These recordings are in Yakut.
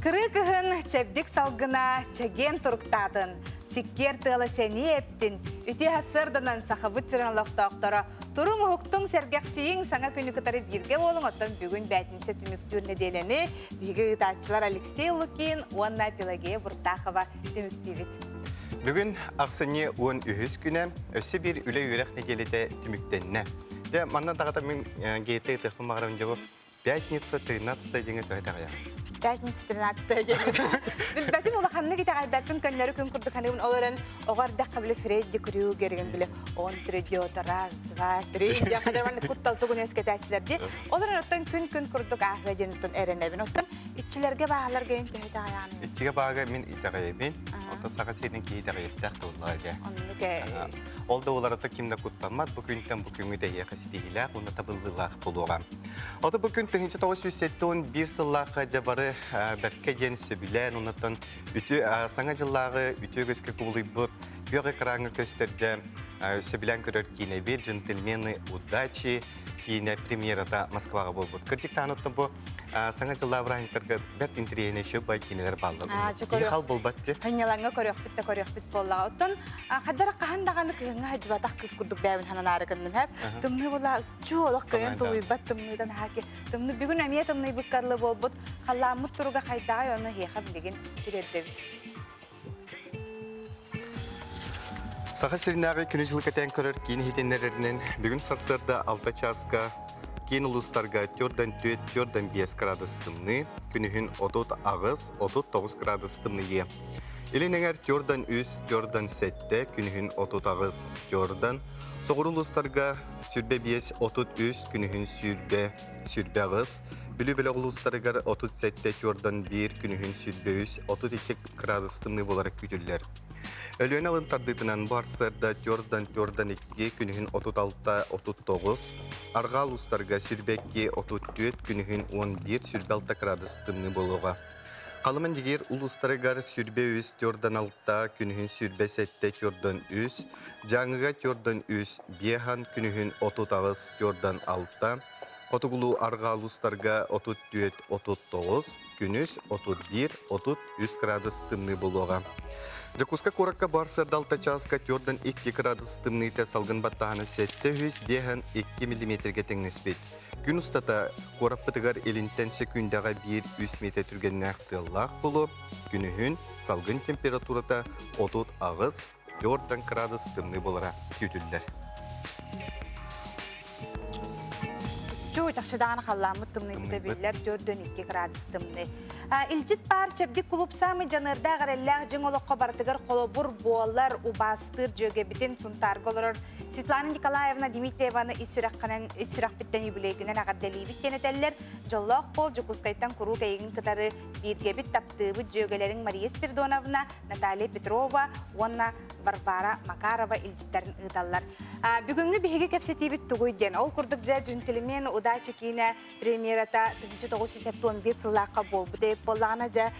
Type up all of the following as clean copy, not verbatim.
Кырыы кыһын чэбдик салгына чэгиэн туруктаатын, сиккиэр тыала сэниэ эптин, үтүө сарсыарданан сахабыт сирин олохтоохторо туруҥ уһуктуҥ сэргэхсийиҥ саҥа күнү кытары бииргэ буолуҥ оттон бүгүн бээтинсэ түмүктүүр нэдиэлэни биһиги ыытааччылар Алексей Лукин уонна Пелагея Буртахова түмүктүүбүт. Бүгүн ахсынньы 13 күнэ өссө биир үлэ-үөрэх нэдиэлэтэ түмүктэннэ. Дьэ, манна даҕата мин гейтэ ытыахпын баҕарабын дьэ бу Пятница 13 диэҥэ төһө итэҕэйэр? Пятница 13 диэн. Билбэтим улаханнык итэҕэйбэппин көннөрү күн курдук саныыбын. Ол эрэн оҕо эрдэххэ били Фредди Крюгерин били он придет раз, два, три диэн хадыр куттал тугун үөскэтээччилэр дии. Ол эрэн оттон күн-күн курдук ааһыа диэн оттон эрэнэбин. Оттон иччилэргэ бааһаларга эн төһө итэҕэйэҕиний? Иччигэ бааҕа мин итэҕэйэбин. Оттон Саха сирин киһи итэҕэйиэхтээх буоллаҕа дьэ. Оннук ээ. Ол да уларыта ким да куттаммат, бу күнтэн бу күҥҥү тэйиэхэ ситиһиилээх уонна табыллыылаах буолуоҕа. Ото бу күн 1971 сыллаахха дьэ бары бэркэ диэн сөбүлээн, оннуттан үтүө саҥа дьыллааҕы үтүө көскө кубулуйбут күөх экраҥҥа көстөрдө сөбүлээн көрөр киинэбит «Джентльмены удачи» киинэ премьерата Москваҕа буолбут. Кырдьык даҕаны бу саҥа дьыллаах бырааһынньыктарга бэрт интэриэһинэй шөп бай киинэлэр бааллар. Киһи хал буолбат дии. Сынньалаҥҥа көрүөхпүт да көрүөхпүт буоллаҕа. Оттон хадара хаһан даҕаны кыһыҥҥа сылдьыбатах кыыс курдук бэйэбин сананаары гынным һэп. Тымныы буолла чуу олох кыайан тулуйбат тымныытан хаки. Тымныы бүгүн эмиэ тымныйбыкка дылы буолбут. Халлааммыт туруга хайдаҕай ону эһиэхэ билигин тириэрдэбит. Саха сиринээҕи күнү-дьылы кэтээн көрөр киин иһитиннэрэринэн бүгүн сарсыарда 6 чааска киин улуустарга 4-4, 4-5 градус тымныы, күнүһүн 38, 39 градус тымныйыа. Илин эҥэр 4-3, 4-7, күнүһүн 38, 4 Соҕуруу улуустарга 25, 33, күнүһүн 20, 28, Бүлүү бөлөх улуустарыгар 37, 4-1, күнүһүн 23, 32 градус тымныы буолара күүтүллэр. Өлүөнэ алын тардыытынан бу сарсыарда 4-дан 4-дан 2, күнүһүн 36, 39, арҕаа улуустарга 22, 34, күнүһүн 11, 26 градус тымныы буолуоҕа. Халыма-Индигиир улуустарыгар 23, 4-дан 6, күнүһүн 27, 4-дан 3, Дьааҥыга 4-дан 3, Биэхан күнүһүн 38, 4-дан 6, Хотугулуу арҕаа улуустарга 34, 39, күнүс 31, 33 градус тымныы буолуоҕа. Дьокуускай куоракка баар сырдалта чааска 4-2 градус тымныыта салгын баттааһына 752 миллиметргэ тэҥнэспит. Күн устата куораппытыгар илинтэн сөкүүндэҕэ 1-3 метр түргэннээх тыаллаах буолуо, күнүһүн салгын температурата 38 4 градус тымныы буолара күүтүллэр. Чуу, чахчы даҕаны халлааммыт тымныйбыта биллэр, 4-2 градус тымныы. Илдьит баар чэбдик кулууп саамай дьаныардаах эрэллээх дьиҥ олоххо барытыгар холобур буолар, убаастыыр дьүөгэбитин Сунтаарга олорор Светлана Николаевна Дмитриеваны ис сүрэххинэн, ис сүрэхпиттэн юбилейгинэн эҕэрдэлиибит диэн этэллэр. Дьоллоох буол Дьокуускайтан куруук эйигин кытары бииргэбит, таптыыбыт дьүөгэлэриҥ Мария Спиридоновна, Наталья Петрова уонна Варвара Макарова илдьиттэрин ыыталлар. Бүгүҥҥү биһиги кэпсэтиибит тугуй диэн. Ол курдук дьэ «Джентльмен удачи» киинэ премьерата 1971 сыллаахха буолбут эбит буоллаҕына дьэ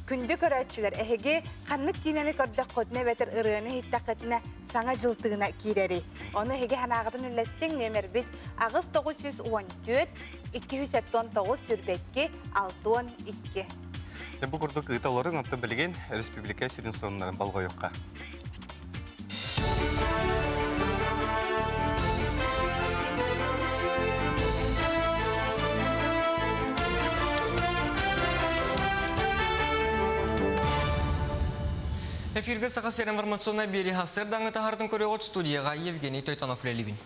күндү көрөөччүлэр эһиги ханнык киинэни көрдөххүтүнэ эбэтэр ырыаны иһиттэххитинэ саҥа дьыл тыына киирэрий ону эһиги санааҕытын үллэстиҥ нүөмэрбит 8 914 279 22 62 Бу курдук ыыта олоруҥ, оттон билигин республика сүрүн сонуннарын болҕойуохха. Эфиргэ Саха сирин информационнай биэрии сарсыардаҥҥы таһаартын көрүөҕүт студияҕа Евгений Тойтонов үлэлиибин.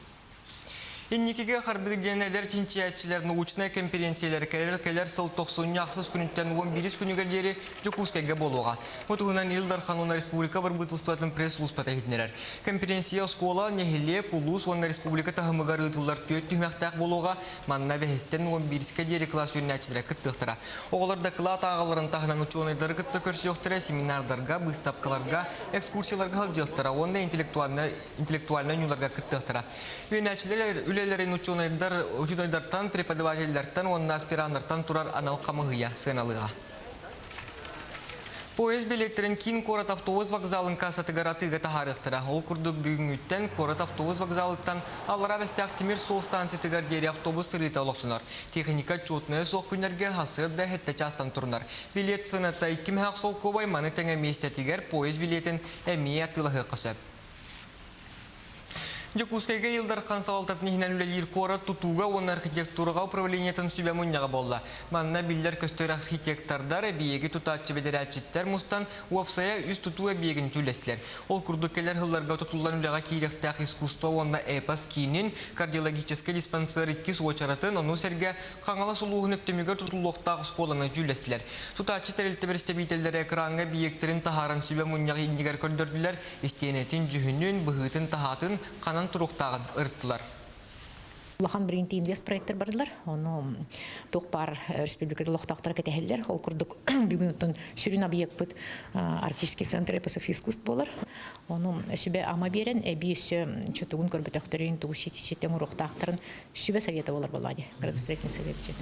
Инникигэ хардыы диэн эдэр чинчийээччилэр научнай кэмпириэнсийэлэр кэлэр кэлэр сыл тохсунньу ахсыс күнүттэн 11 күнүгэр диэри Дьокуускайга буолуоҕа. Бу туһунан Ил Дархан уонна республика бырабыыталыстыбатын пресс-сулууспата иһитиннэрэр. Кэмпириэнсийэ оскуола, нэһилиэк, улуус уонна республика таһымыгар ыытыллар түөрт түһүмэхтээх буолуоҕа. Манна бэһистэн 11-скэ диэри кылаас үөрэнээччилэрэ кыттыахтара. Оҕолор дакылаат ааҕалларын таһынан учуонайдары кытта көрсүөхтэрэ, семинардарга, быыстапкаларга, экскурсияларга сылдьыахтара уонна интеллектуальнай интеллектуальнай ньууларга кыттыахтара. Үөрэнээччилэр үлэлэрин учуонайдар, учуонайдартан, преподавателлэртэн уонна аспираннартан турар анал хамыыһыйа сыаналыаҕа. Поезд билеттэрин киин куорат автобус вокзалын кассатыгар атыыга таһаарыахтара. Ол курдук бүгүҥҥүттэн куорат автобус вокзалыттан Аллараа Бэстээх тимир суол станциятыгар диэри автобус сырыыта олохтонор. Техника отчуотунайа суох күннэргэ сарсыарда сэттэ чаастан турунар. Билет сыаната 2 мөһөөх солкуобай, маны тэҥэ миэстэтигэр поезд билиэтин эмиэ атыылаһыахха сөп. Дьокуускайга Ил Дархан салалтатын иһинэн үлэлиир куорат тутууга уонна архитектураҕа управлениетын сүбэ мунньаҕа буолла. Манна биллэр-көстөр архитектордар, эбийиэги тутааччы бэдэрээччиттэр мустан, уопсайа үс тутуу эбийиэгин дьүүллэстилэр. Ол курдук кэлэр сылларга тутуллан үлэҕэ киириэхтээх искусство уонна эпос киинин, кардиологическай диспансер иккис уочаратын, ону сэргэ Хаҥалас улууһун Өктөмүгэр тутуллуохтаах оскуоланы дьүүллэстилэр. Тутааччы тэрилтэ бэрэстэбиитэллэрэ экраҥҥа эбийиэктэрин таһааран сүбэ мунньаҕы иннигэр көрдөрдүлэр, истиэнэтин дьүһүнүн, быһыытын-таһаатын ханан туруохтааҕын ырыттылар. Улахан Бринти инвест проектар бардылар. Ону туох баар республикада олохтоохторо кэтэһэллэр. Ол курдук бүгүн оттон сүрүн объекпыт Арктический центр эпосов и искусств буолар. Ону сүбэ-ама биэрэн эбии өссө чутугун көрбөтөхтөрүн, тугу ситэн уруохтаахтарын сүбэ совета буолар буоллаҕа дии, градостроительный совет диэн.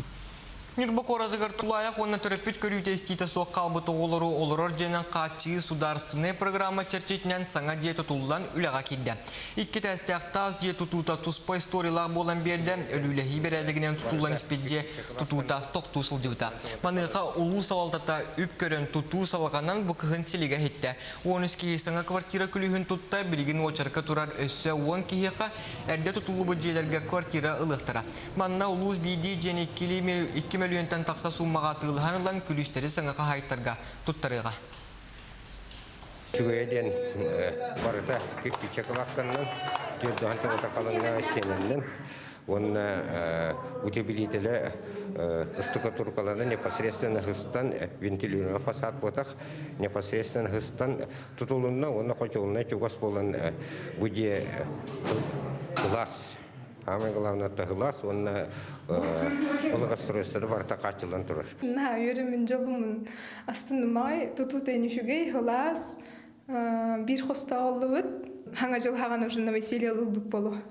Ньурба куоратыгар тулаайах уонна төрөппүт көрүүтэ-истиитэ суох хаалбыт оҕолору олорор дьиэнэн хааччыйыы судаарыстыбаннай программа чэрчитинэн саҥа дьиэ тутуллан үлэҕэ киирдэ. Икки этээстээх таас дьиэ тутуута туспа историялаах буолан биэрдэ, өлүүлэһии бэрээдэгинэн тутуллан испит дьиэ тутуута тохтуу сылдьыбыта. Маныаха улуус салалтата үп көрөн тутуу салҕанан бу кыһын силигэ иһиттэ. 13 киһи саҥа квартира күлүүһүн тутта, билигин уочарка турар өссө 10 киһиэхэ эрдэ тутуллубут дьиэлэргэ квартира ылыахтара. Манна улуус биирдии дьиэни 2 мөлүйүөнтэн тахса сууммаҕа атыылаһан ылан күлүүстэри саҥа хаһаайыттарга туттарыаҕа. Үчүгэйэ диэн барыта кирпииччэ кылаактаннан, түөрдүһэн тылата халыҥҥа истиэнэннэн уонна утеплителэ штукатуркалана непосредственно хыстан вентилируемый фасад буотах непосредственно хыстан тутулунна уонна хочулунна чугас буолан бу дьиэ кылаас Самое главное таһылаас уонна благоустройствоны барыта хааччыллан турар. Наһаа үөрэммин дьолуммун астынымай тутуу тэн үчүгэй хылаас биир хостооллубут хаҥа дьыл хаҕан уже новоселье ылбыт болу.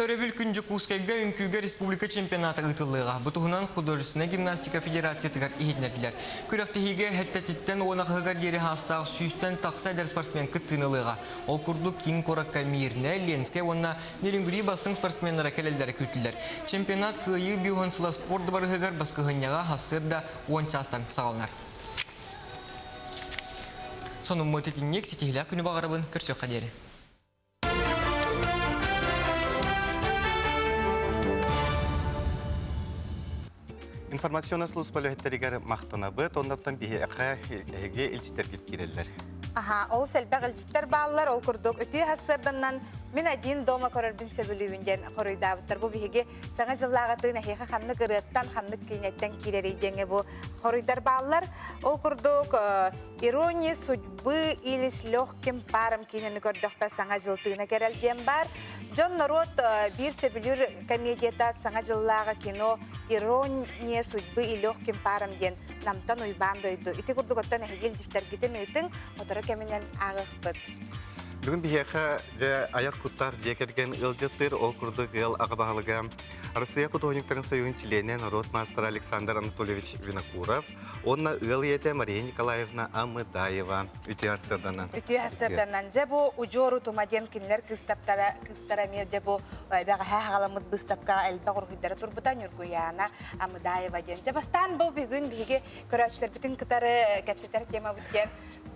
Өрөбүл күн Дьокуускайга үҥкүүгэ республика чемпионата ыытыллыаҕа. Бу туһунан художественнай гимнастика федерациятыгар иһитиннэрдилэр. Күрэхтэһиигэ сэттэтиттэн уон аҕыһыгар диэри саастаах сүүстэн тахса эдэр спортсмен кыттыыны ылыаҕа. Ол курдук киин куоракка Мирнэй, Ленскэй уонна Нерюнгри бастыҥ спортсменнара кэлэллэрэ күүтүллэр. Чемпионат кыайыы биоһун сыла спорт дыбарыһыгар баскыһынньаҕа сарсыарда 10 чаастан саҕаланар. Сонуммут итинник ситиһилээх күнү баҕарабын көрсүөххэ диэри. Информационная служба үлэһиттэригэр махтанабыт, оннуттан биһиэхэ эһиги илдьиттэргит киирэллэр. Аха, олус элбэх илдьиттэр бааллар, ол курдук үтүө сарсыарданан мин один дома көрөрбүн сөбүлүүбүн диэн хоруйдаабыттар. Бу биһиги саҥа дьыллааҕытын эһиэхэ ханнык ырыаттан, ханнык киинэттэн киирэрий диэҥҥэ бу хоруйдар бааллар. Ол курдук «Ирония судьбы или с легким паром» киинэни көрдөхпө саҥа дьыл тыына кэрэл диэн баар. Дьон норуот биир сөбүлүүр комедията саҥа дьыллааҕы кино «Ирония судьбы и легким паром» диэн Намтан Уйбаан дойду. Ити курдук оттон эһиги илдьиттэргитин ыытыҥ, сотору кэминэн ааҕыахпыт. Бүгүн биһиэхэ дьэ айар куттаах дьиэ кэргэн ыалдьыттыыр, ол курдук ыал аҕа баһылыга Россия художниктарын союһун чилиэнэ, норуот маастара Александр Анатольевич Винокуров уонна ыал ийэтэ Мария Николаевна Амыдаева үтүө сарсыарданан. Үтүө сарсыарданан. Дьэ бу удьуор утума диэн кинилэр кыыстаптара кыыстара эмиэ дьэ бу бэҕэһээ хаҕаламмыт быыстапкаҕа элбэх уруһуйдара турбута Ньургуйаана Амыдаева диэн. Дьэ бастаан бу бүгүн биһиги көрөөччүлэрбитин кытары кэпсэтэр темабыт диэн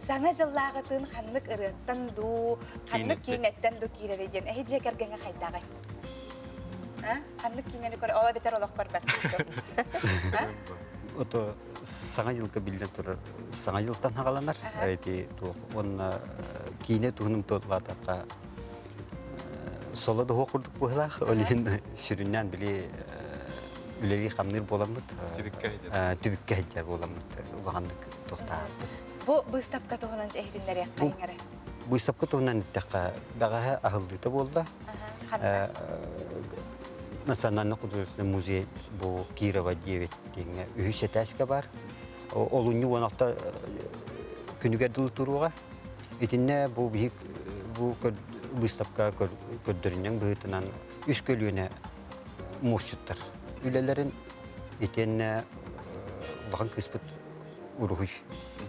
саҥа дьыллааҕытын ханнык ырыаттан дуу, ханнык киинэттэн дуу киирэрий диэн эһи дьиэ кэргэҥҥэ хайдаҕай? Ханнык киинэни көр, ол эбэтэр олох көрбөт Ото саҥа дьылга биллэн турар саҥа дьылтан хаҕаланар. Эти туох уонна киинэ туһунан туоталаатахха соло да курдук быһыылаах. Ол иһин сүрүннээн били үлэлии-хамныыр буоламмыт, түбүккэ сылдьар буоламмыт улаханнык туохтаахпыт. Бу быыстапка туһунан иһитиннэриэххэ иҥэрэ. Быыстапка туһунан эттэххэ, бэҕэһээ аһыллыыта буолла. Национальный художественный музей бу Кирова 9 диэҥҥэ үһүс этээскэ бар. Олунньу 16 күнүгэр дылы туруоҕа. Итиннэ бу биһик бу выставка көрдөрүнньэҥ быһыытынан үс көлүөнэ муосчуттар үлэлэрин итиэннэ улахан кыыспыт уруһуй.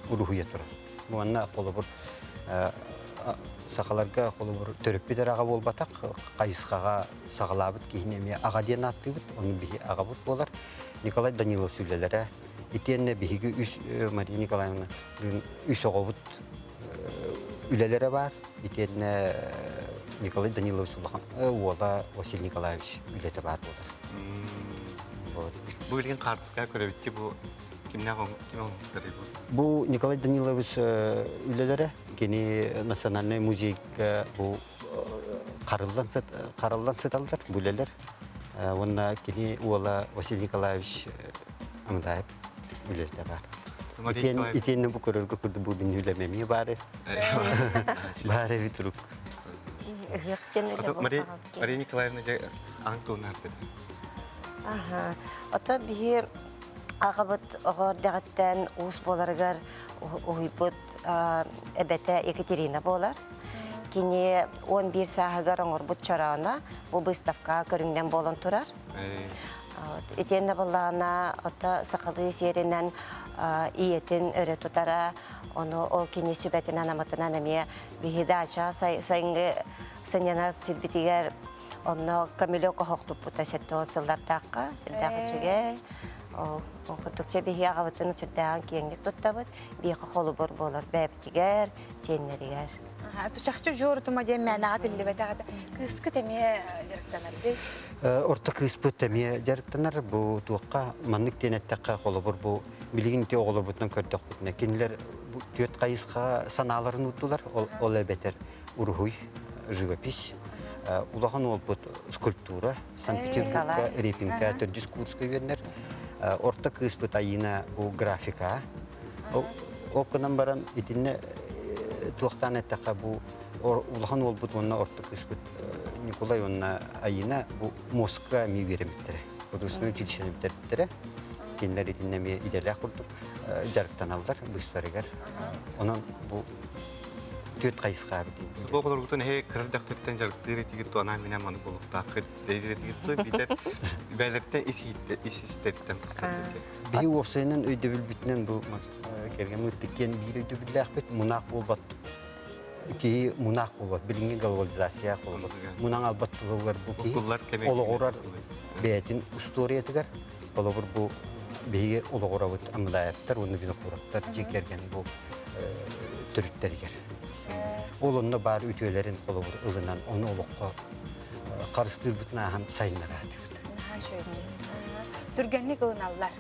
уруһуйа турар. Уонна холобур сахаларга холобур төрөппүт эрэ аҕа буолбатах, хайысхаҕа саҕалаабыт киһини эмиэ аҕа диэн ааттыыбыт, ону биһи аҕабыт буолар. Николай Данилов сүлэлэрэ итиэннэ биһиги үс Мария Николаевна үс оҕобут үлэлэрэ баар. Итиэннэ Николай Данилович улахан уола Василий Николаевич үлэтэ баар буолар. Вот. Бу билигин хаартыскаҕа көрөбүт бу кимнээх ким оҥоһуктарый бу? Бу Николай Данилович үлэлэрэ кини Национальнай музейга бу харыллан хараллан сыталлар бу үлэлэр. Уонна кини уола Василий Николаевич Амдаев үлэтэ баар. Итиэннэ бу көрөргө курдук бу мин үлэм эмиэ баары. Баар эбит урук. Ыһыах диэн үлэ Мария Николаевна дьэ аң туоннаартыда. Аха. Ото биһи аҕабыт оҕо эрдэҕиттэн уус буоларыгар уһуйбут эбэтэ Екатерина буолар. Кини 11 сааһыгар оҥорбут чорооно бу выставкаҕа көрүҥнэн буолан турар. Итиэннэ буоллаҕына, ото сахалыы сиэринэн ийэтин өрө тутара, ону ол кини сүбэтинэн-аматынан эмиэ биһи даача сайыҥҥы сынньанар сирбитигэр онно көмүлүөк оһох туппута 70 сыллардаахха сүрдээх үчүгэй. Ол курдук чэ биһи аҕабытын сүрдээҕин киэҥник туттабыт, биһиэхэ холобур буолар бэйэбитигэр, сиэннэригэр. Чахчы дьуорутума диэн мээнэҕэ тиллибэтэх этэ. Кыыскыт эмиэ дьарыктанар дии? Орто кыыспыт эмиэ дьарыктанар. Бу туохха маннык диэн эттэххэ, холобур, бу билигин ити оҕолорбутунан көрдөхпүтүнэ, кинилэр бу түөрт хайысха санааларын уурдулар. Ол, ол эбэтэр уруһуй, живопись, улахан уолбут скульптура, Санкт-Петербургка Репинка төрдүс курска үөрэнэр. Орто кыыспыт Айыына бу графика. Ол гынан баран итиннэ туохтаан эттэххэ бу улахан уолбут уонна орто кыыспыт Николай уонна Айыына бу Москва эмиэ үөрэммиттэрэ. Художественное училищены бүтэрбиттэрэ. Кинилэр итиннэ эмиэ идэлээх курдук дьарыктаналлар быыстарыгар. Онон бу түөрт хайысха эбит. Бу оҕолоргутун эһи кыра дьахтартан дьарыктыыр этигит туонаа минэ маны булуктааххыт диир этигит биитэр бээлэртэн ис ис истэриттэн тахсар Биһи уопсайынан өйдөбүлбүтүнэн бу кэргэммит иккиэн биир өйдөбүллээхпит мунаах буолбат киһи мунаах буолбат билиҥҥи глобализация холобур мунаҥ албат туһугар бу киһи олоҕурар бэйэтин устуоруйатыгар холобур бу биһиги олоҕурабыт Амылаевтар уонна Винокуровтар дьиэ кэргэн бу төрүттэригэр ол онно баар үтүөлэрин холобур ылынан ону олоххо харыстыырбытын ааһан сайыннараатыбыт. Түргэнник ылыналлар.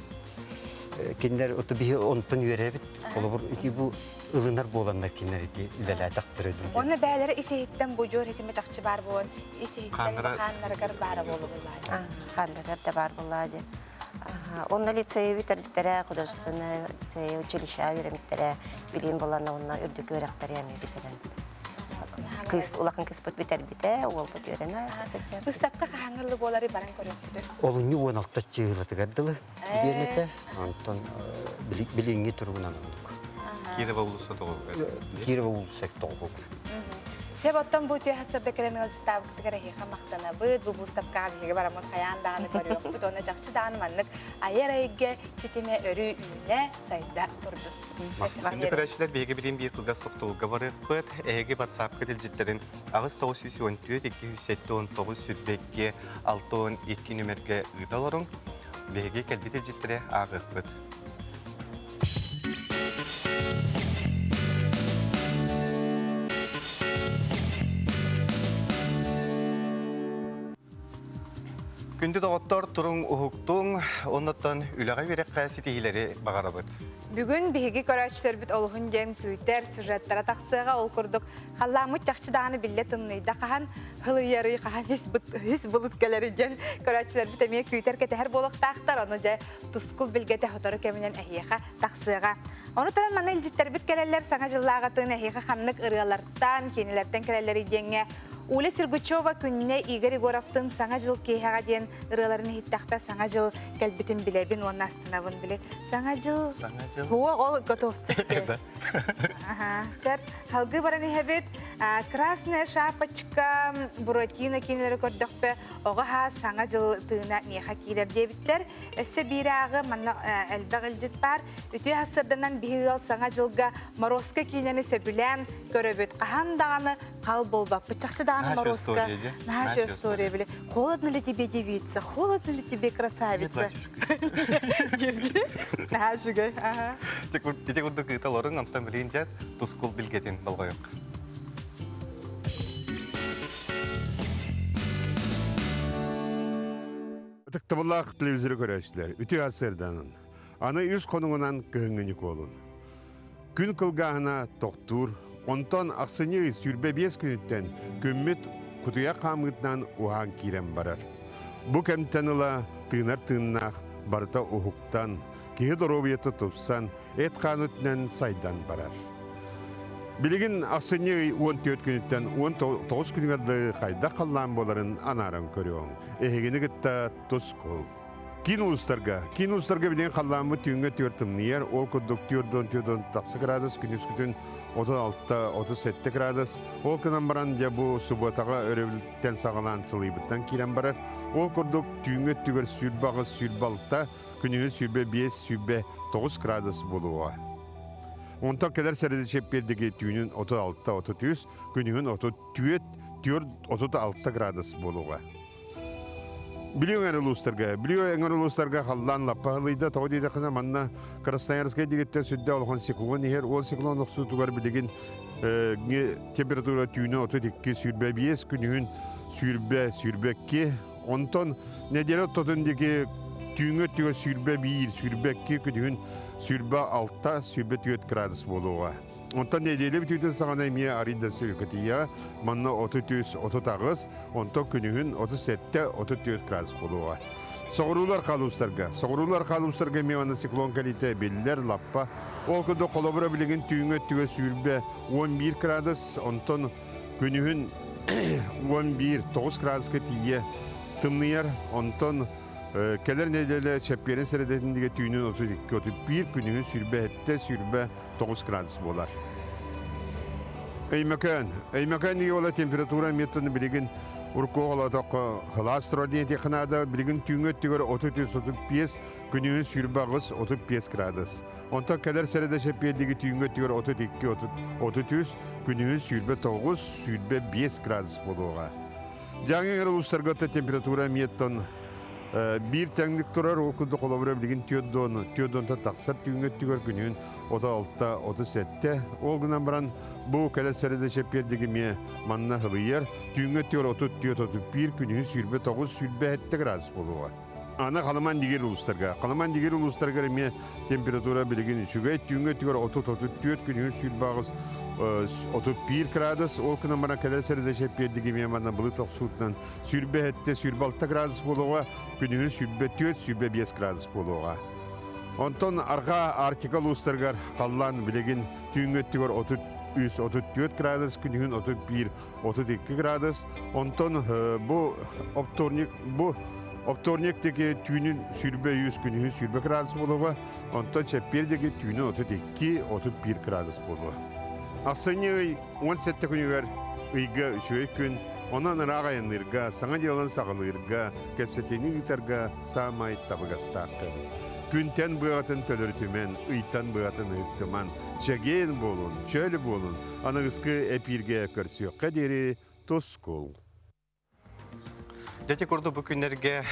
Кинилэр ото биһи онтон үөрэбит. Холобур ити бу ылынар буоланнар кинилэр ити үлэлээтэхтэрэ дуу. Онно бээлэрэ ис иһиттэн бу дьуор хитимэ чахчы баар буолан ис иһиттэн хааннарыгар баара буолубуллаа. Хааннарыгар да баар буоллаа дьэ. Онно лицейи бүтэрбиттэрэ, художественное лицей, училище үөрэммиттэрэ, билим булан онно үрдүк үөрэхтэри эмиэ бүтэрэн. Кыыс улахан кыыспыт бүтэрбитэ, уолбут үөрэнэ сылдьар. Быыстапка хаһааҥҥы буолары баран көрүөхпүтүй? Олунньу 16 чыылатыгар дылы диэн этэ. Онтон билиҥҥи туругунан оннук. Кирова уулусса тоҕугар. Кирова уулусса тоҕугар. Сөп оттон бу үтүө сырда кэлэн ыалдьыттаабыккытыгар эһиэхэ махтанабыт. Бу быыстапкаҕа биһиги бараммыт хайаан даҕаны көрүөхпүт. Уонна чахчы даҕаны маннык айар эйгэ ситимэ өрүү үүнэ, сайда турдун. Күндү көрөөччүлэр, биһиги билигин биир кылгас тохтобулга барыахпыт. Эһиги WhatsApp-ка илдьиттэрин 8914 279 22 62 нүмергэ ыыта олоруҥ. Биһиги кэлбит илдьиттэри ааҕыахпыт. Күндү доҕоттор, туруҥ уһуктуҥ, оннуттан үлэҕэ үөрэххэ ситиһиилэри баҕарабыт. Бүгүн биһиги көрөөччүлэрбит олуһун диэн күүтэр сюжеттара тахсыаҕа ол курдук халлааммыт чахчы даҕаны биллэ тымныйда хаһан хылыйарый хаһан ис былыт кэлэрий диэн көрөөччүлэрбит эмиэ күүтэр кэтэһэр буолуохтаахтар ону дьэ тускул билгэтэ сотору кэминэн эһиэхэ тахсыаҕа. Ону таһынан манна илдьиттэрбит кэлэллэр саҥа дьыллааҕытын эһиэхэ ханнык ырыалартан, киинэлэртэн кэлэллэрий диэҥҥэ. Уля Сергучева күннэ Игорь Егоровтын Саҥа дьыл киэһэҕэ диэн ырыаларын иһиттэхпэ Саҥа дьыл кэлбитин билэбин уонна астынабын били. Саҥа дьыл. Саҥа дьыл. Хуа ол готовцев диэн. Аха, сөп. Халгыы баран иһэбит. Красная шапочка, Буратино кинилэри көрдөхпө, оҕо хаа Саҥа дьыл тыына миэхэ киирэр диэбиттэр. Өссө биир ааҕы манна элбэх илдьит баар. Үтүө сарсыарданан биһи ыал Саҥа дьылга Морозко киинэни сөбүлээн көрөбүт. Хаһан даҕаны хал буолбаппыт. Чахчы даҕаны Морозко. Наша история били. Холодно ли тебе, девица? Холодно ли тебе, красавица? Наша үчүгэй. Ити курдук ыыта олорун, онтон билигин дьэ тускул билгэтин болҕойук. Ытыктабыллаах телевизоры көрөөччүлэр, үтүө сарсыарданан. Аны үс хонугунан кыһыҥҥы Ньукуолун. Күн кылгааһына тохтуур, онтон ахсынньы ый 25 күнүттэн күммүт кутуйах хаамыытынан уһаан киирэн барар. Бу кэмтэн ыла тыынар тыыннаах барыта уһуктан, киһи доруобуйата тупсан, эт-хаан өттүнэн сайдан барар. Билигин ахсынньы ый 14 күнүттэн 19 күнүгэр дылы хайдах халлаан буоларын анааран көрүөҥ. Эһигини кытта тускул. Киин улуустарга. Киин улуустарга билигин халлааммыт түүҥҥэ түөрт тымныйар. Ол курдук 4-4 тахса градус, күнүскүтүн 36-37 градус. Ол гынан баран дьэ бу субуотаҕа өрөбүлтэн саҕалаан сылыйбыттан киирэн барар. Ол курдук түүҥҥэ өттүгэр 28-26, күнүһүн 25-29 градус буолуоҕа. Онтон кэлэр сэрэдэ чэппиэрдиги түүнүн 36-33, күнүһүн 34-36 градус буолуоҕа. Бүлүү эҥэр улуустарга, Бүлүү эҥэр улуустарга халлаан лаппа ылыйда, тоҕо диэтэххинэ манна Красноярскай диэкиттэн сүрдээх улахан циклон иһэр, ол циклон охсуутугар билигин температура түүнү 32 25, күнүһүн 20 22, онтон нэдиэлэ ортотун диэки түүҥҥү өттүгэр 21 22, күнүһүн 26 24 градус буолуоҕа. Онтон нэдиэлэ бүтүүтүн саҕана эмиэ арый да сүрүкэтийиэҕэ. Манна 33, 38, онтон күнүһүн 37, 34 градус буолуоҕа. Соҕуруулар халуустарга. Соҕуруулар халуустарга эмиэ манна циклон кэлиитэ биллэр, лаппа. Ол курдук холобура билигин түүҥҥү өттүгэр сүүрбэ 11 градус, онтон күнүһүн 11, 9 градуска тиийэ тымныйар. Онтон кэлэр нэдиэлэ чэппиэрин сэрэдэтин түүнүн 32, 31, күнүһүн сүүрбэ 7, 9 градус буолар. Өймөкөөн. Өймөкөөн диги температура методын билигин урукку хылаас турар диэн этиэххэ наада. Билигин түүҥҥү өттүгэр 33-35, күнүһүн 28 35 градус. Онтон кэлэр сэрэдэ чэппиэрдиги түүҥҥү өттүгэр 32-33, күнүһүн 29 25 градус буолуоҕа. Дьааҥы эҥэр улуустарга температура эмиэттэн биир тэҥник турар, ол курдук холобура билигин 4 дон тахсар түүҥҥү өттүгэр күнүһүн 36 37. Ол гынан баран бу кэлэр сэрэдэ чэппиэрдиги эмиэ манна ылыйар. Түүҥҥү өттүгэр 34 31, күнүһүн 29 27 градус буолуоҕа. Аны Халыман дигир улуустарга. Халыман дигир улуустарыгар эмиэ температура билигин үчүгэй. Түүҥҥү өттүгэр 30-34, күнүһүн 28 31 градус. Ол гынан баран кэлэр сэрэдэ чэппиэрдиги эмиэ манна былыт охсуутунан 27 26 градус буолуоҕа, күнүһүн 24 25 градус буолуоҕа. Онтон арҕаа Арктика улуустарыгар халлаан билигин түүҥҥү өттүгэр 33 34 градус, күнүһүн 31 32 градус. Онтон бу оптуорньук бу оптуорньук диэки түүнүн 23 күнүһүн 20 градус буолуоҕа, онтон чэппиэр диэки түүнүн 32 31 градус буолуо. Ахсынньы ый 17 күнүгэр ыйга үчүгэй күн, онон ыраах айанныырга, саҥа дьыаланы саҕалыырга, кэпсэтиини ыытарга саамай табыгастаах күн. Күнтэн быаҕатын төлөрүтүмэн, ыйтан быаҕатын ыһыктыман, чэгиэн буолун, чөл буолун, аныгыскы эпииргэ көрсүөххэ диэри тускул. Дьэ курдук бу күннэргэ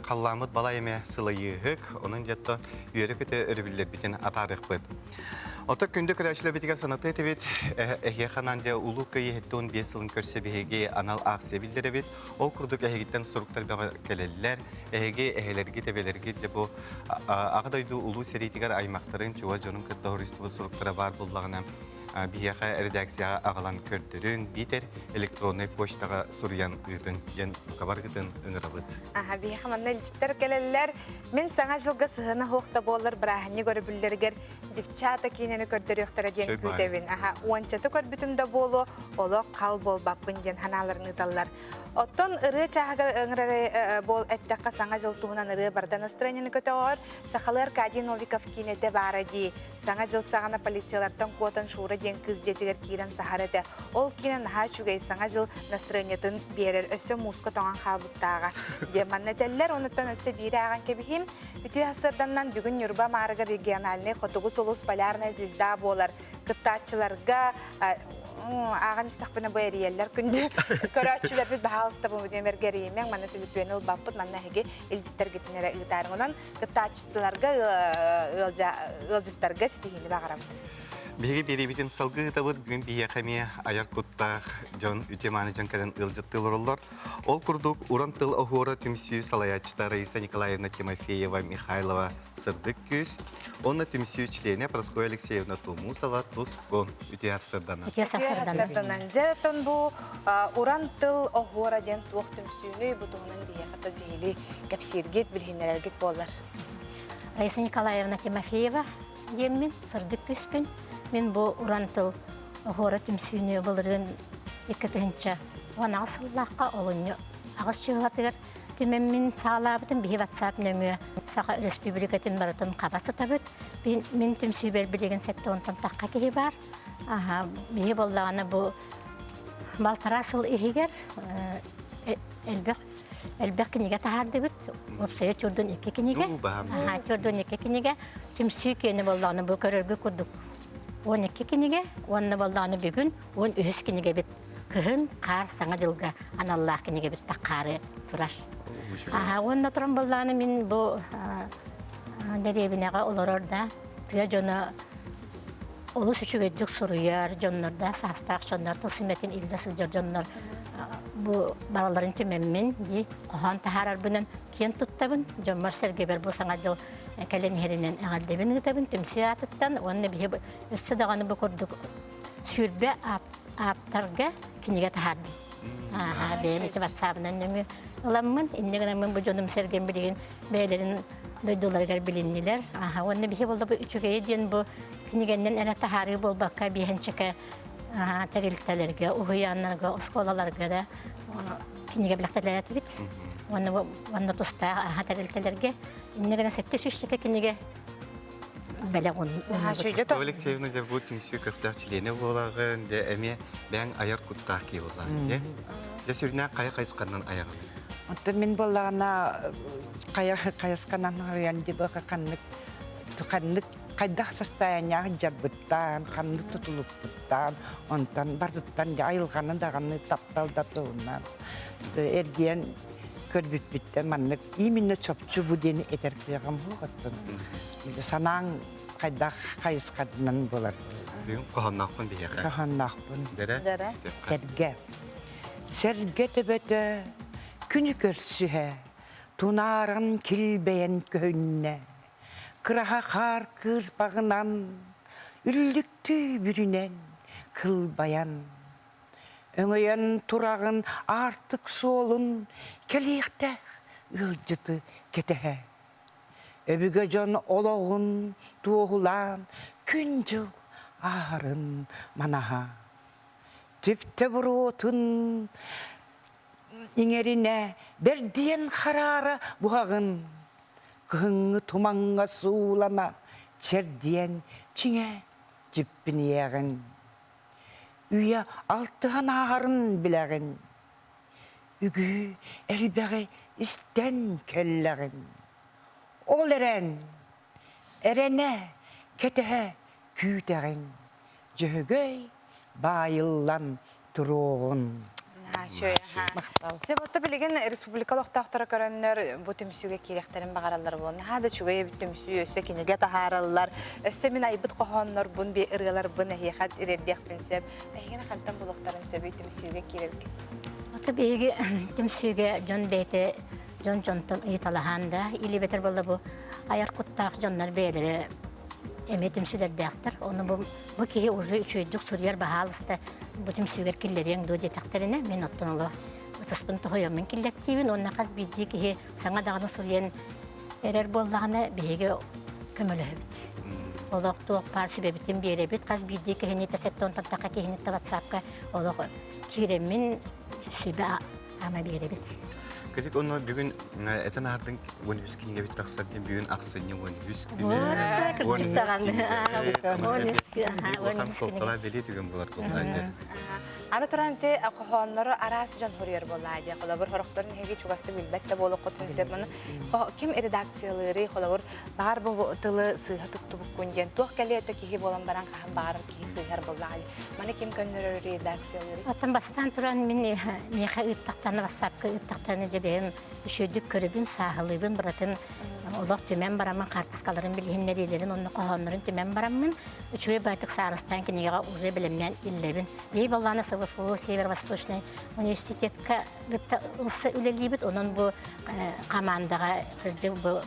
халлааммыт балай эмэ сылайыыһык, онон дьэтто үөрэ-көтө өрөбүллэрбитин атаарыахпыт. Ото күндү көрөөччүлэрбитигэр санатыы этибит, эһиэхэ дьэ Улуу Кыайыы 75 сылын көрсө биһиги анал акция биллэрэбит. Ол курдук эһигиттэн суруктар бөҕө кэлэллэр. Эһиги эһэлэргит, эбэлэргит дьэ бу Аҕа дойду улуу сэриитигэр аймахтарын, чугас дьонун кытта хоруйсубут суруктара баар буоллаҕына. Биһиэхэ редакцияҕа аҕалан көрдөрүҥ, биитэр электроннай почтаҕа суруйан ыытыҥ диэн бука баргытын ыҥырабыт. Аха, биһиэхэ манна илдьиттэр кэлэллэр. Мин Саҥа дьылга сыһыана суох да буоллар бырааһынньык өрөбүллэригэр Девчата киинэни көрдөрүөхтэрэ диэн күүтэбин. Аха, уончаты көрбүтүм да буолуо, олох хал буолбаппын диэн санааларын ыыталлар. Оттон ырыа чааһыгар ыҥырары буол эттэххэ Саҥа дьыл туһунан ырыа барда настроениены көтөҕөр. Сахалыы Аркадий Новиков киинэтэ баара дии. Саҥа дьыл саҕана полициялартан куотан Шура диэн кыыс дьиэтигэр киирэн саһар этэ. Ол киинэ наһаа үчүгэй Саҥа дьыл настроениетын биэрэр, өссө мууска тоҥон хаалбыттааҕа диэн манна этэллэр. Онуттан өссө биири ааҕан кэбиһиим. Үтүө сарсыарданнан бүгүн Ньурба Маарыгар региональнай Хотугу сулус полярная звезда буолар. Кыттааччыларга ааҕан истэхпинэ бу эрийэллэр күндү көрөөччүлэрбит баһаалыста бу нүөмэргэ эрийимэҥ манна түлүпүөнү ылбаппыт манна эһиги илдьиттэргитин эрэ ыытаарыҥ онон кыттааччыларга ыалдьыттарга ситиһиини баҕарабыт. Биһиги биэриибитин салгыы ыытабыт. Бүгүн биһиэхэ эмиэ айар куттаах дьон, үтүө-мааны дьон кэлэн ыалдьыттыы олороллор. Ол курдук, Уран тыл оһуора түмсүү салайааччыта Раиса Николаевна Тимофеева Михайлова Сырдык күүс, уонна түмсүү членэ Прасковья Алексеевна Тумусова Тус-Кун үтүө сарсыарданан. Үтүө сарсыарданан. Дьэ, оттон бу Уран тыл оһуора диэн туох түмсүүнүй бу туһунан биһиэхэ сиһилии кэпсииргит, билиһиннэрэргит буоллар. Раиса Николаевна Тимофеева диэммин, сырдык күүспүн. Мин бу уран тыл оһуора түмсүүнү былырыын 2018 сыллаахха олунньу аҕыс чыһылатыгар түмэммин саҕалаабытым. Биһи WhatsApp нөҥүө Саха Өрөспүүбүлүкэтин барытын хаба сытабыт. Мин түмсүүбэр билигин 70 тахха киһи баар. Аха, биһи буоллаҕына бу балтараа сыл иһигэр элбэх элбэх кинигэ таһаардыбыт. Уопсайа чурдун икки кинигэ. Аха, чурдун икки кинигэ. Түмсүү киэнэ буоллаҕына бу көрөргө курдук 12 кинигэ уонна буоллаҕына бүгүн 13 кинигэбит кыһын хаар саҥа дьылга аналлаах кинигэбит таххаары турар. Аха, уонна туран буоллаҕына мин бу дэриэбинэҕэ олорор да тыа дьоно олус үчүгэйдик суруйар дьоннордоох саастаах дьоннор тыл сүмэтин илдьэ сылдьар дьоннор бу бараларын түмэммин дии хоһоон таһаарарбынан киэн туттабын дьоммор сэргэбэр бу саҥа дьыл кэлэн иһэринэн эҕэрдэбин ыытабын түмсүү аатыттан уонна биһи өссө даҕаны бу курдук 20 ааптарга кинигэ таһаардым Ааха, бэйэм ити ватсабынан нөҥүө ыламмын, инньэ гынаммын бу дьонум сэргэм билигин бэйэлэрин дойдуларыгар билиннилэр. Ааха, уонна биһи буолла бу үчүгэйэ диэн бу кинигэннэн эрэ таһаарыы буолбакка биэһэнчэкэ тэрилтэлэргэ, уһуйааннарга, оскуолаларга да кинигэ бэлэхтэлээтибит. Уонна уонна тустаах аха тэрилтэлэргэ инньэ гына 700 кинигэ бэлэх Ростова Алексеевна дьэ бу түмсүү көхтөөх чилиэнэ буолаҕын, дьэ эмиэ бэйэҥ айар куттаах киһи буоллаҕын дьэ. Дьэ сүрүнээн хайа хайысханан айаҕын? Оттон мин буоллаҕына хайа хайысханан арыйан дьыбыха ханнык ханнык хайдах состояниеҕа дьарбыттаан, ханнык тутулукпуттаан, онтон барытыттан дьэ айылҕаны даҕаны таптал да туһунан эргийэн көрбүппүттэн маннык именно чопчу бу диэн этэр кыаҕым суох оттон санааҥ хайдах хайысхатынан буолар Бүгүн хоһоонноохпун биһиэхэ. Хоһоонноохпун. Дэрэ. Сэргэ. Сэргэ төбөтө күнү көрсүһэ, тунааран килбэйэн көһүннэ. Кыраһа хаар кыырпаҕынан, үллүктүү бүрүнэн кылбайан Өҥөйөн тураҕын аартык суолун кэлиэхтээх ыалдьыты кэтэһэ. Өбүгэ дьон олоҕун туоһулаан күн-дьыл ааһарын манаһа. Түптэ буруотун иҥэринэ бэрдийэн хараара буһаҕын кыһыҥҥы тумаҥҥа суулана чэрдийэн чиҥэ дьиппиниэҕин. Үйэ алтыһан ааһарын билэҕин, үгүһү элбэҕи истэн кэллэҕин. Ол эрэн, эрэнэ, кэтэһэ күүтэҕин, Дьөһөгөй баайыллан туруоҕун. Махтал. Себотто билигин республика олохтоохторо көрөннөр бу түмсүүгэ киириэхтэрин баҕараллар буолан наһаа да үчүгэй эбит түмсүү өссө кинигэ таһаараллар өссө мин айбыт хоһооннорбун ырыаларбын эһиэхэ тириэрдиэхпин сөп эһигини хантан булуохтарын сөбүй түмсүүгэ киирэргэ Ото биһиги түмсүүгэ дьон бэйэтэ дьон дьонтон ыйыталаһан да или бэтэр буолла бу айар куттаах дьоннор бэйэлэрэ. эмиэ түмсүүлэрдээхтэр. Ону бу, бу киһи уже үчүгэйдик суруйар баһаалыста бу түмсүүгэр киллэриэҥ дуо диэтэхтэринэ, мин оттон олох ытыспын тоһуйаммын киллэртиибин уонна хас биирдии киһи саҥа даҕаны суруйан эрэр буоллаҕына биһиги көмөлөһөбүт. Олох туох баар сүбэбитин биэрэбит. Хас биирдии киһини тэсэттэн тахха киһини ватсапка олох киирэммин сүбэ ама биэрэбит. Кызык онно бүгүн этен аһардын 13 кинигэбит тахсар диэн бүгүн ахсынньы 13 күнэ. Кырдьык даҕаны. Улахан суолталаах бэлиэ түгэн буолар буолла. Аны туран ити хоһооннору араас дьон хоруйар буоллаа дии. Холобур, хорохторун эһиги чугастык билбэт да буолуоххутун сөп. Маны ким редакциялыырый, холобур, баҕар бу тылы сыыһа туттубуккун диэн туох кэлиэ өтө киһи буолан баран хаһан баҕарар киһи сыыһар буоллаҕа дии. Маны ким көннөрөр редакциялыырый? Оттон бастаан туран мин миэхэ ыыттахтарына, ватсапка ыыттахтарына дьэ бэйэм үчүгэйдик көрөбүн, сааһылыыбын, барытын олох түмэн бараммын, хаартыскаларын билиһиннэриилэрин уонна хоһооннорун түмэн бараммын, үчүгэй баайтык саарыстаан кинигэҕэ уже бэлэмнээн иллэбин. Биһи баллаана СВФУ Северо-Восточный университетка кытта ылса үлэлиибит, онон бу командаҕа кырдьык бу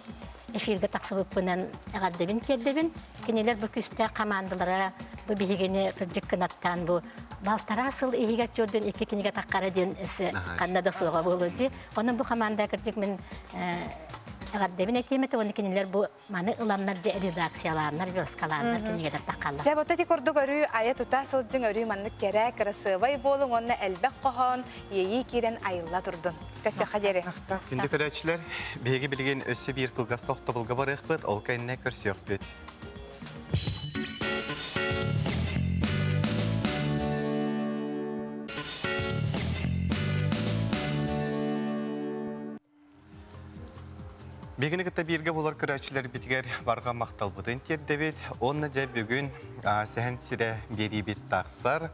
эфиргэ тахсыбыппынан эҕэрдэбин тиэрдэбин. Кинилэр бу күүстээх командалара бу биһигини кырдьык кынаттаан бу балтараа сыл иһигэр чуордун икки кинигэ таххара диэн өссө ханна да суоҕа буолуо дии. Онон бу команда кырдьык мин эҕэрдэбин этиэм этэ уонна кинилэр бу маны ыланнар дьэ редакциялааннар, версткалааннар кинигэлэр таххаллар. Сөп, ити курдук өрүү айа тута сылдьыҥ, өрүү маннык кэрэ, кырасыабай буолуҥ уонна элбэх хоһоон, иэйии киирэн айылла турдун. Көрсүөххэ диэри. Күндү көрөөччүлэр, биһиги билигин өссө биир кылгас тохтобулга барыахпыт, ол кэннэ көрсүөхпүт. Биһигини кытта бииргэ буолар көрөөччүлэрбитигэр барҕа махталбытын тиэрдэбит. Уонна дьэ бүгүн сэһэн сирэ биэриибит тахсар.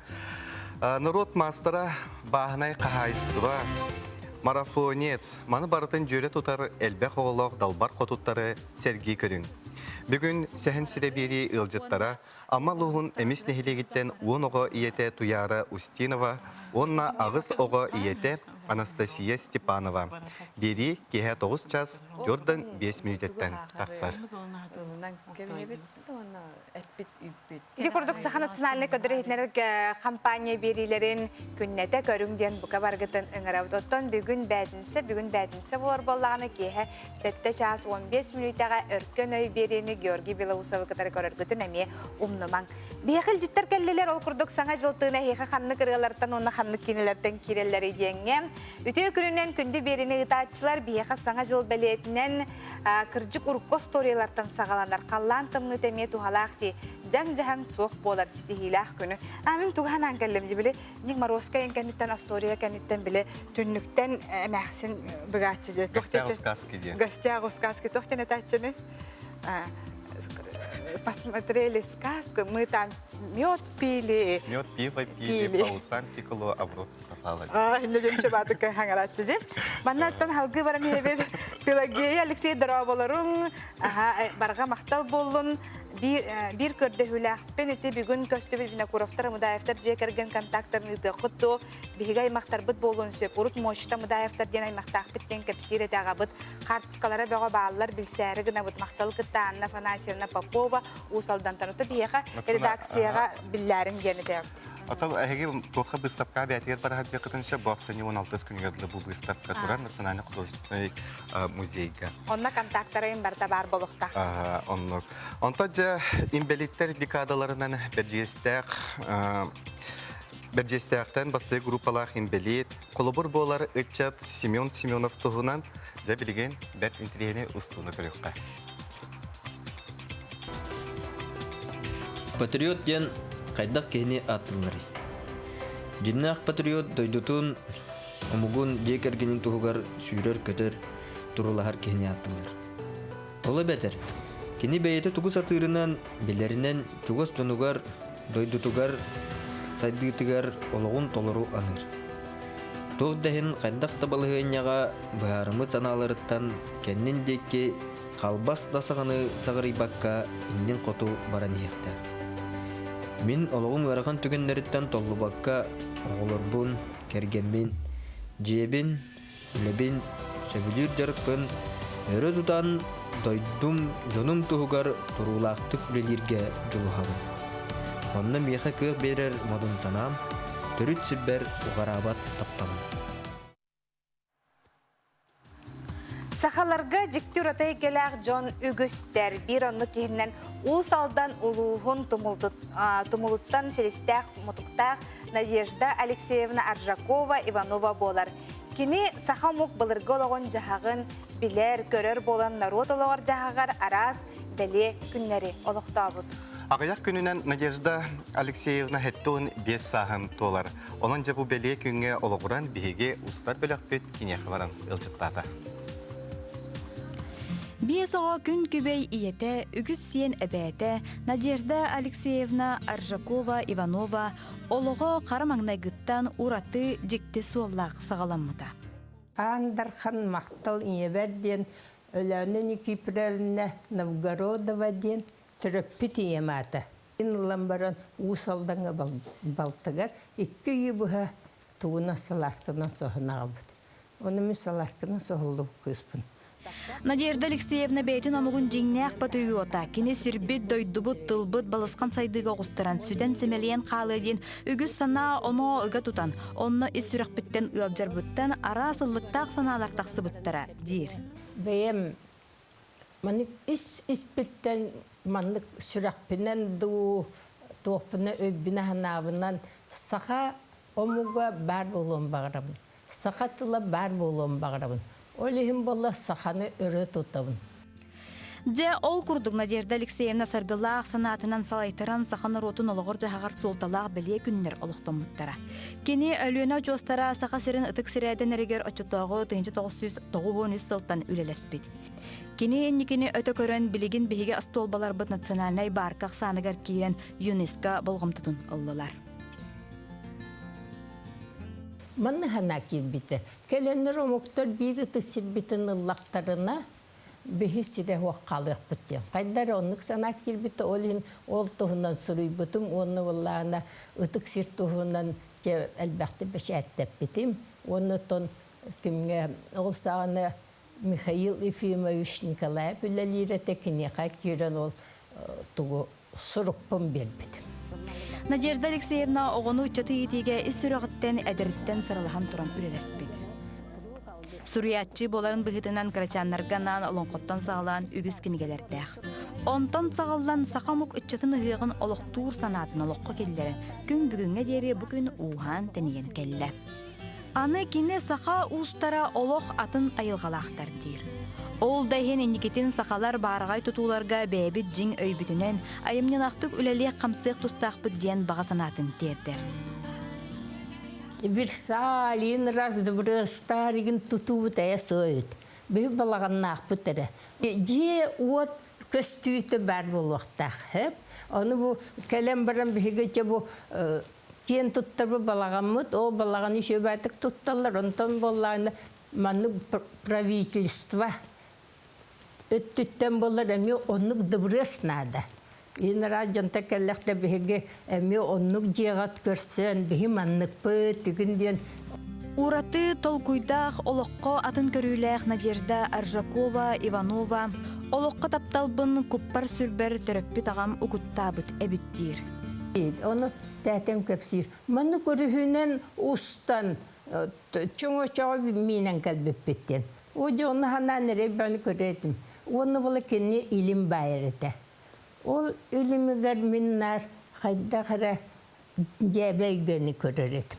Норуот маастара бааһынай хаһаайыстыба, марафонец, маны барытын дьүөрэ тутар элбэх оҕолоох далбар хотуттары сэргии көрүҥ. Бүгүн сэһэн сирэ биэрии ыалдьыттара Амма улууһун Эмис нэһилиэгиттэн 10 оҕо ийэтэ Туйаара Устинова уонна аҕыс оҕо ийэтэ Анастасия Степанова. Биэрии киэһэ 9 час 4-5 мүнүүтэттэн тахсар. Ити курдук Саха национальнай көрдөр компания биэриилэрин күннэтэ көрүҥ диэн бука баргытын ыҥырабыт. Оттон бүгүн бээтинсэ, бүгүн бээтинсэ буолар буоллаҕына киэһэ 7 чаас 15 мүнүүтэҕэ Өркөн өй биэриини Георгий Белоусовы кытары көрөргүтүн эмиэ умнумаҥ. Биһиэхэ илдьиттэр кэллилэр, ол курдук Саҥа дьыл тыына эһиэхэ ханнык ырыалартан уонна ханнык киинэлэртэн киирэллэрий диэҥҥэ. Үтүө күнүнэн күндү биэриини ыытааччылар биһиэхэ Саҥа дьыл бэлиэтинэн кырдьык урукку остуоруйалартан саҕаланар халлаан тымныыта эмиэ туһалаах дии дьаҥ-дьаһаҥ суох буолар ситиһиилээх күнү. А мин тугу санаан кэллим дии били Ник Морозко кэнниттэн остуоруйа кэнниттэн били түннүктэн эмээхсин быгааччы дии. Гостях у сказки диэн. Гостях у сказки туох диэн этээччини? Посмотрели сказку, мы там мед пили. Мед пиво пили, по усам текло, а в рот пропало. А, инне диэн чабатыка хаҥарааччы дии. Маннаттан халгы баран иһэбит Пелагея Алексей дорооболорун, барҕа махтал буоллун. Биир көрдөһүүлээхпин ити бүгүн көстүбүт Винокуровтар, Мудаевтар дьиэ кэргэн контактарын ыытыаххыт дуо? Биһиги аймахтарбыт буолуон сөп. Урут Муочта Мудаевтар диэн аймахтаахпыт диэн кэпсиир этэ аҕабыт. Хаартыскалара бөҕө бааллар, билсээри гынабыт. Махтал кытта Анна Афанасьевна Попова Уус Алдантан. Ото биһиэхэ редакцияҕа биллээрим диэн этэ. Ото эһиги туохха быыстапка бээтигэр бара сылдьыаххытын сөп, бу ахсынньы 16 күнүгэр дылы бу быыстапка турар Национальный художественный музейга. Онно контактарайын барыта баар болуохтаах. Оннук. Онтон дьэ инбэлииттэр декадаларынан Бэрдьигэстээх Бэрдьигэстээхтэн бастакы группалаах инбэлиит, холобур буолар ыччат Семен Семенов туһунан дьэ билигин бэрт интэриэһинэй устууну көрүөххэ. Патриот диэн хайдах киһини ааттыылларый? Дьиннээх патриот дойдутун, омугун дьиэ кэргэнин туһугар сүүрэр-көтөр, турулаһар киһини ааттыыллар. Ол эбэтэр, кини бэйэтэ тугу сатыырынан, билэринэн чугас дьонугар, дойдутугар, сайдыытыгар олоҕун толору аныыр. Туох да иһин хайдах да балаһыанньаҕа быһаарыммыт санааларыттан кэннин диэки халбас да саҕаны саҕырыйбакка иннин хоту баран иһиэхтээх. Мин олоҕум ыарахан түгэннэриттэн толлубакка оҕолорбун, кэргэммин, дьиэбин, үлэбин, сөбүлүүр дьарыкпын өрө тутан, Дойдум, дьонум туһугар туруулаахтык үлэлииргэ дьулуһабын. Онно миэхэ кыах биэрэр модун санаам, төрүт сирбэр уҕараабат тапталым. Сахаларга дьикти ураты эйгэлээх дьон үгүстэр. Биир оннук киһинэн Уус Алдан улууһун тумулуттан силистээх мутуктаах Надежда Алексеевна Аржакова Иванова буолар. Кини саха омук былыргы олоҕун-дьаһаҕын билэр, көрөр буолан норуот олоҕор-дьаһаҕар араас бэлиэ күннэри олохтообут. Аҕыйах күнүнэн Надежда Алексеевна 75 сааһын туолар. Онон дьэ бу бэлиэ күҥҥэ олоҕуран биһиги устар бөлөхпүт киниэхэ баран ыалдьыттаата. Биэс оҕо күн күбэй ийэтэ, үгүс сиэн эбээтэ Надежда Алексеевна Аржакова-Иванова олоҕо хара маҥнайгыттан ураты дьикти суоллаах саҕаламмыта. Аан Дархан махтал ийэбэр диэн Өлөөнө Никифоровна Новгородова диэн төрөппүт ийэм аата. Ылан баран Уус Алдаҥҥа балтыгар икки ыйы быһа тугунан салаасканан соһон аҕалбыт. Ону мин салаасканан соһуллубут кыыспын. Надежда Алексеевна бэйэтин омугун дьиҥнээх патриота, кини сирбит, дойдубут, тылбыт балысхан сайдыыга оҕустаран, сүтэн-симэлийэн хаалыа диэн үгүс санаа оноо ыга тутан, онно ис сүрэхпиттэн ыалдьарбыттан араас ыллыктаах санаалар тахсыбыттара, диир. Бэйэм маннык ис испиттэн маннык сүрэхпинэн дуу, туохпунан өйбүнэн-санаабынан саха омуга баар буолуон баҕарабын. Саха тыла баар буолуон баҕарабын. Ол иһин буолла саханы өрө тутабын. Дьэ, ол курдук Надежда Алексеевна саргылаах санаатынан салайтаран саха норуотун олоҕор-дьаһаҕар суолталаах бэлиэ күннэр олохтоммуттара. Кини Өлүөнэ очуостара Саха сирин ытык сирэ дэнэригэр оччотооҕу 1993 сылтан үлэлэспит. Кини инникини өтө көрөн, билигин биһиги остуолбаларбыт национальнай баарка ахсааныгар киирэн ЮНЕСКО болҕомтотун ыллылар. Манна санаа киирбитэ. Кэлэннэр омуктар биир ытыс сирбитин ыллахтарына, биһи сирэ суох хаалыахпыт диэн. Хайда эрэ оннук санаа киирбитэ, ол иһин ол туһунан суруйбутум уонна буоллаҕына ытык сир туһунан дьэ элбэхтик бэчээттэппитим. Уонна оттон кимҥэ ол саҕана Михаил Ефимович Николаев үлэлиир этэ, киниэхэ киирэн ол тугу сурукпун биэрбитим. Надежда Алексеевна оҕону ыччаты иитиигэ ис сүрэҕиттэн эдэриттэн сыралаһан туран үлэлэспит. Суруйааччы буоларын быһыытынан кырачааннарга анаан олоҥхоттон саҕалаан үгүс кинигэлэрдээх. Онтон саҕаллан саха омук ыччатын ыһыаҕын олохтуур санаатын олоххо киллэрэн, күн бүгүҥҥэ диэри бу күн ууһаан-тэнийэн кэллэ. Аны кини саха уустара олох атын айылҕалаахтар диир. Ол да иһин инникитин сахалар баараҕай тутууларга бэйэбит дьиҥ өйбүтүнэн айымньылаахтык үлэлиэх-хамсыах тустаахпыт диэн баҕа санаатын тиэрдэр. Версалин раз тутуубут эйэ суойут. Биһи балаҕаннаахпыт эрэ. Дьиэ-уот көстүүтэ баар буолуохтаах. Ону бу кэлэн баран биһиги бу киэн туттарбы балаҕаммыт, ол балаҕаны үчүгэйдик тутталлар, онтон буоллаҕына маннык правительство өттүттэн буоллар эмиэ оннук дыбырыас наада. Инара дьонто кэллэхтэ биһиги эмиэ оннук дьиэҕэ көрсөн биһи манныкпыт түгүн диэн Ураты толкуйдаах олоххо атын көрүүлээх Надежда Аржакова Иванова олоххо тапталбын куппар-сүрбэр төрөппүт аҕам угуттаабыт эбит диир. Ону тээтэм кэпсиир. Маннык өрүһүнэн устан чоҥочоҕо миинэн кэлбиппит диэн. О дьэ онно ханаан эрэй баны көрө этим. Уонна була кини илим баайар этэ. Ол илимигэр мин наар хайдах эрэ дьээбэ өйгөнү көрөр этим.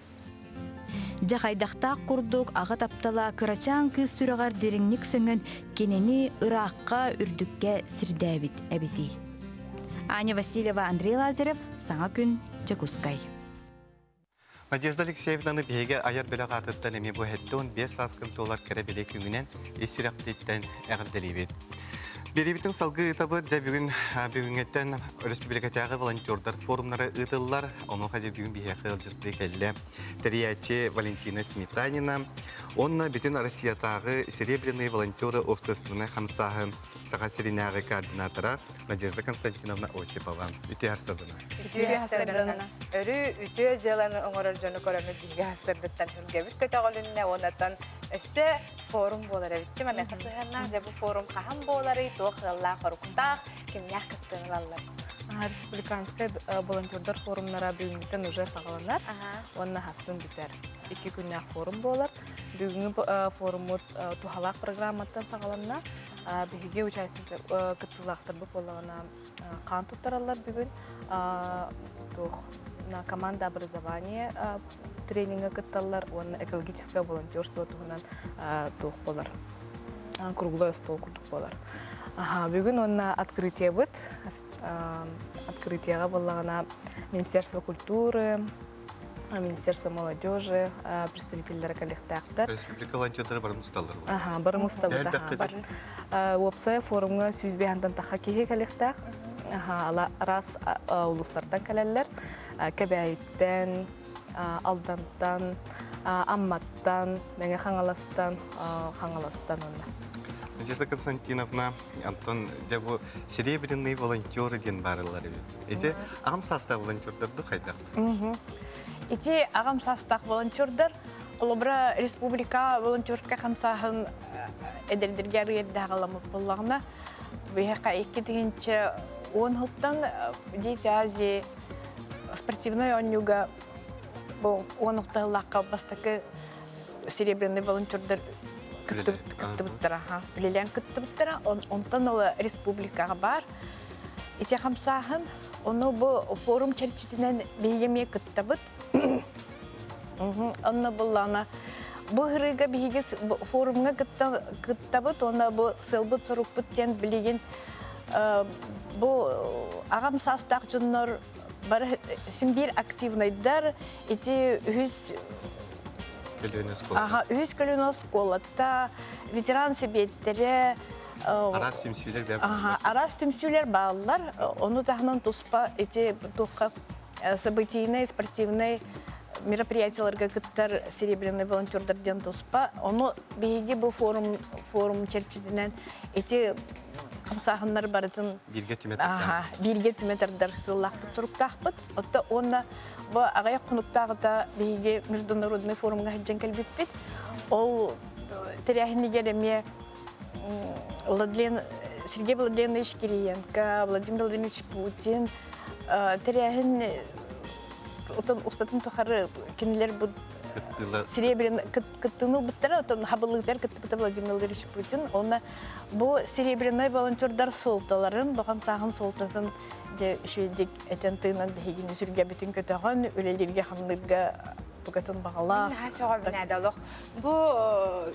Дьэ хайдахтаах курдук аҕа таптала кырачаан кыыс сүрэҕэр дириҥник сөҥөн кинини ыраахха үрдүккэ сирдээбит эбитий. Аня Васильева, Андрей Лазарев, Саҥа күн, Дьокуускай. Надежда Алексеевнаны биһиги айар бөлөх аатыттан эмиэ бу 75 сааскын туолар кэрэ бэлиэ күҥүнэн ис сүрэхпититтэн эҕэрдэлиибит. Биэриибитин салгыы ыытабыт. Дьэ бүгүн бүгүҥҥэттэн өрөспүүбүлүкэтээҕи волонтердар форумнара ыытыллар. Онуоха дьэ бүгүн биһиэхэ ыалдьыттыы кэллэ. Тэрийээччи Валентина Сметанина. Онно бүтүн Россиятааҕы Серебряные волонтеры общественнай хамсааһын. Саха сиринээҕи координатора Надежда Константиновна Осипова. Үтүө сарсыардана. Үтүө сарсыардана. Өрүү үтүө дьыаланы оҥорор дьону көрөммүт биһиги сарсыардыттан сүргэбит көтөҕүлүннэ уоннаттан өссө форум буолар эбит. Маныаха сыһыаннаах дьэ бу форум хаһан буоларый, туох ыаллаах-хоруктаах, кимнээх кыттыыны ылаллар? Республиканскай волонтердар форумнара бүгүҥҥүттэн уже саҕаланар уонна хасын бүтэр. Икки күннээх форум буолар. Бүгүҥҥү форуммут туһалаах программаттан саҕаланна. Биһиги участниктар кыттыылаахтарбыт буоллаҕына хаан туттараллар бүгүн. Туох команда образование тренингэ кытталлар уонна экологическое волонтерство туһунан туох буолар круглой остуол курдук буолар. Бүгүн уонна открытиебыт открытиеҕа буоллаҕына Министерство культуры, Министерство молодежи представителлэрэ кэлиэхтээхтэр. Республика волонтердара бары мусталлар. Аха, бары мустабыт. Уопсай форумҥа 105 таха киһи кэлиэхтээх. Аха, араас улуустартан кэлэллэр. Кэбээйиттэн, Алдантан, Амматтан, Мэҥэ Хаҥаластан, Хаҥаластан уонна. Надежда Константиновна, Антон, дьэ бу серебряные волонтеры диэн баарылар эбит. Ити аҕам саастаах волонтердар ду хайдах? Ити аҕам саастаах волонтердар холобура республика волонтерскай хамсааһын эдэрдэргэ арыйардаах буоллаҕына биһиэхэ 2010 сылтан Дети Азии спортивнай оонньууга бу уон охтоһуллаахха бастакы серебряный волонтердар кыттыбыттара үлэлээн кыттыбыттара онтон ыла республикаҕа баар ити хамсааһын ону бу форум чэрчитинэн биһиги эмиэ кыттабыт онно буллаҕына бу ырыыга биһиги форумҥа кыттабыт уонна бу сыалбыт сорукпут диэн билигин бу аҕам саастаах дьоннор бары син биир активнайдар ити үһүс көлүөнэ оскуолата аха үһүс көлүөнэ оскуолата ветеран сэбиэттэрэ араас түмсүүлэр аха араас түмсүүлэр бааллар ону таһынан туспа ити туохха событийнай спортивнай мероприятияларга кыттар серебряный волонтердар диэн туспа ону биһиги бу форум форум чэрчитинэн ити хамсааһыннар барытын бииргэ түмэ аха бииргэ түмэ тардар сыллаахпыт соруктаахпыт отто уонна бу аҕыйах хонуктааҕыта биһиги международный форумҥа сылдьан кэлбиппит ол тэрээһинигэр эмиэ Владлен Сергей Владимирович Кириенко, Владимир Владимирович Путин тэрээһин отон устатын тухары кинилэр бу серебряный кыттыыны ылбыттара, отон хабылыытыгар кыттыбыта Владимир Владимирович Путин. Уонна бу серебряный волонтердар суолталарын, бу хамсааһын суолтатын дьэ үчүгэйдик этэн тыынан биһигини сүргэбитин көтөҕөн, үлэлииргэ-хамныырга букатын баҕалаах. Наһаа сөҕөбүн ээ олох. Бу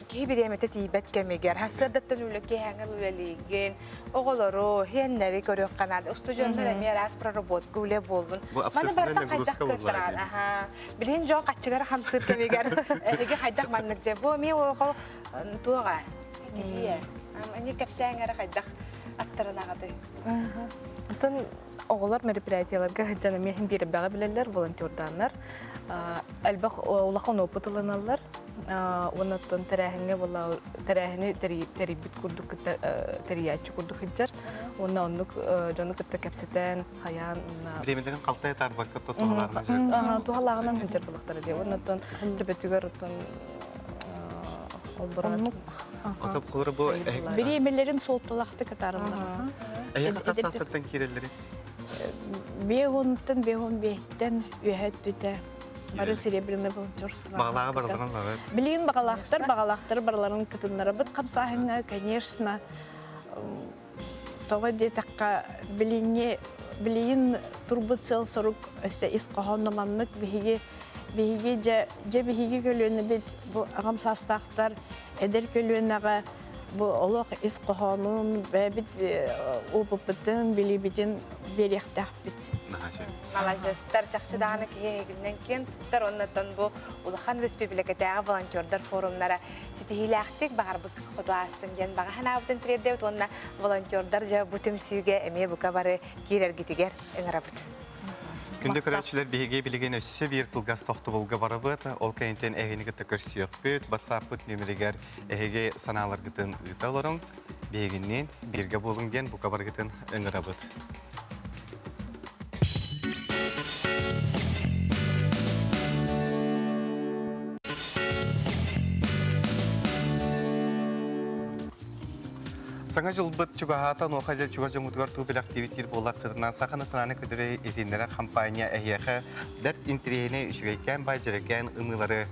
киһи бириэмэтэ тиийбэт кэмигэр сарсыардаттан үлэ киэһээҥҥэ үлэлиигин, оҕолору, хиэннэри көрүөххэ наада. Устудьуоннар эмиэ араас проработка үлэ буоллун. Бу Маны общественная барыта хайдах нагрузка буолла кыаттараҕын? Аха. Билигин дьон хаччыгара хамсыыр кэмигэр эһиги хайдах маннык дьэ бу эмиэ оҕо туоҕа итиһиэ. Ани кэпсээҥ эрэ хайдах аттарынаҕытый? Оттон оҕолор мероприятиеларга сылдьан эмиэ иһин биэрбэҕи билэллэр, волонтердааннар. Элбэх улахан опыт ылыналлар. Уонна оттон тэрээһиҥҥэ буолла тэрээһини тэрийбит курдук кытта тэрийээччи курдук сылдьар. Уонна оннук дьону кытта кэпсэтэн, хайаан Бириэмэлэрин халтай атаарбакка туһалааҕынан сылдьар. Туһалааҕынан сылдьар булахтара дии. Уонна оттон төбөтүгэр оттон Оннук. Отоп бу Бириэмэлэрин суолталаахтык атаараллар. Эйиэхэ хас саастартан киирэллэрий? Бегонтан, бегон биэһиттэн үөһэ өттүтэ бары серебряный волонтерство. Баҕалааҕы барыларын лаҕы. Билигин баҕалаахтар, баҕалаахтар барыларын кытыннарабыт хамсааһыҥҥа, конечно, Тоҕо диэтэххэ, билиҥҥи билигин турбут сыал-сорук өссө ис хоһооно маннык биһиги биһиги дьэ дьэ биһиги көлүөнэбит бу аҕам саастаахтар эдэр көлүөнэҕэ бу олох ис хоһоонун бэйэбит опыппытын билиибитин биэриэхтээхпит. Маладьыастар чахчы даҕаны киһи эһигинэн киэн туттар уонна бу улахан республикатааҕы волонтердар форумнара ситиһиилээхтик баҕарбыт хоту аастын диэн баҕа санаабытын тириэрдэбит уонна волонтердар дьэ бу түмсүүгэ эмиэ бука бары киирэргитигэр ыҥырабыт. Күндү көрөөччүлэр биһиги билигин өссө биир кылгас тохтобулга барабыт. Ол кэнниттэн эһигини кытта көрсүөхпүт. WhatsApp-пыт нүөмэригэр эһиги санааларгытын ыыта олоруҥ. Биһигинниин бииргэ буолуҥ диэн бука барыгытын ыҥырабыт. Саҥа дьылбыт чугаһаата, онуоха дьэ чугас дьоҥҥутугар туу бэлэхтиибит диир буоллаххытына, Саха национальнай көтөрү итиннэрэр хампаанньа эһиэхэ бэрт интэриэһинэй үчүгэйкээн баай дьэрэкээн ымыылары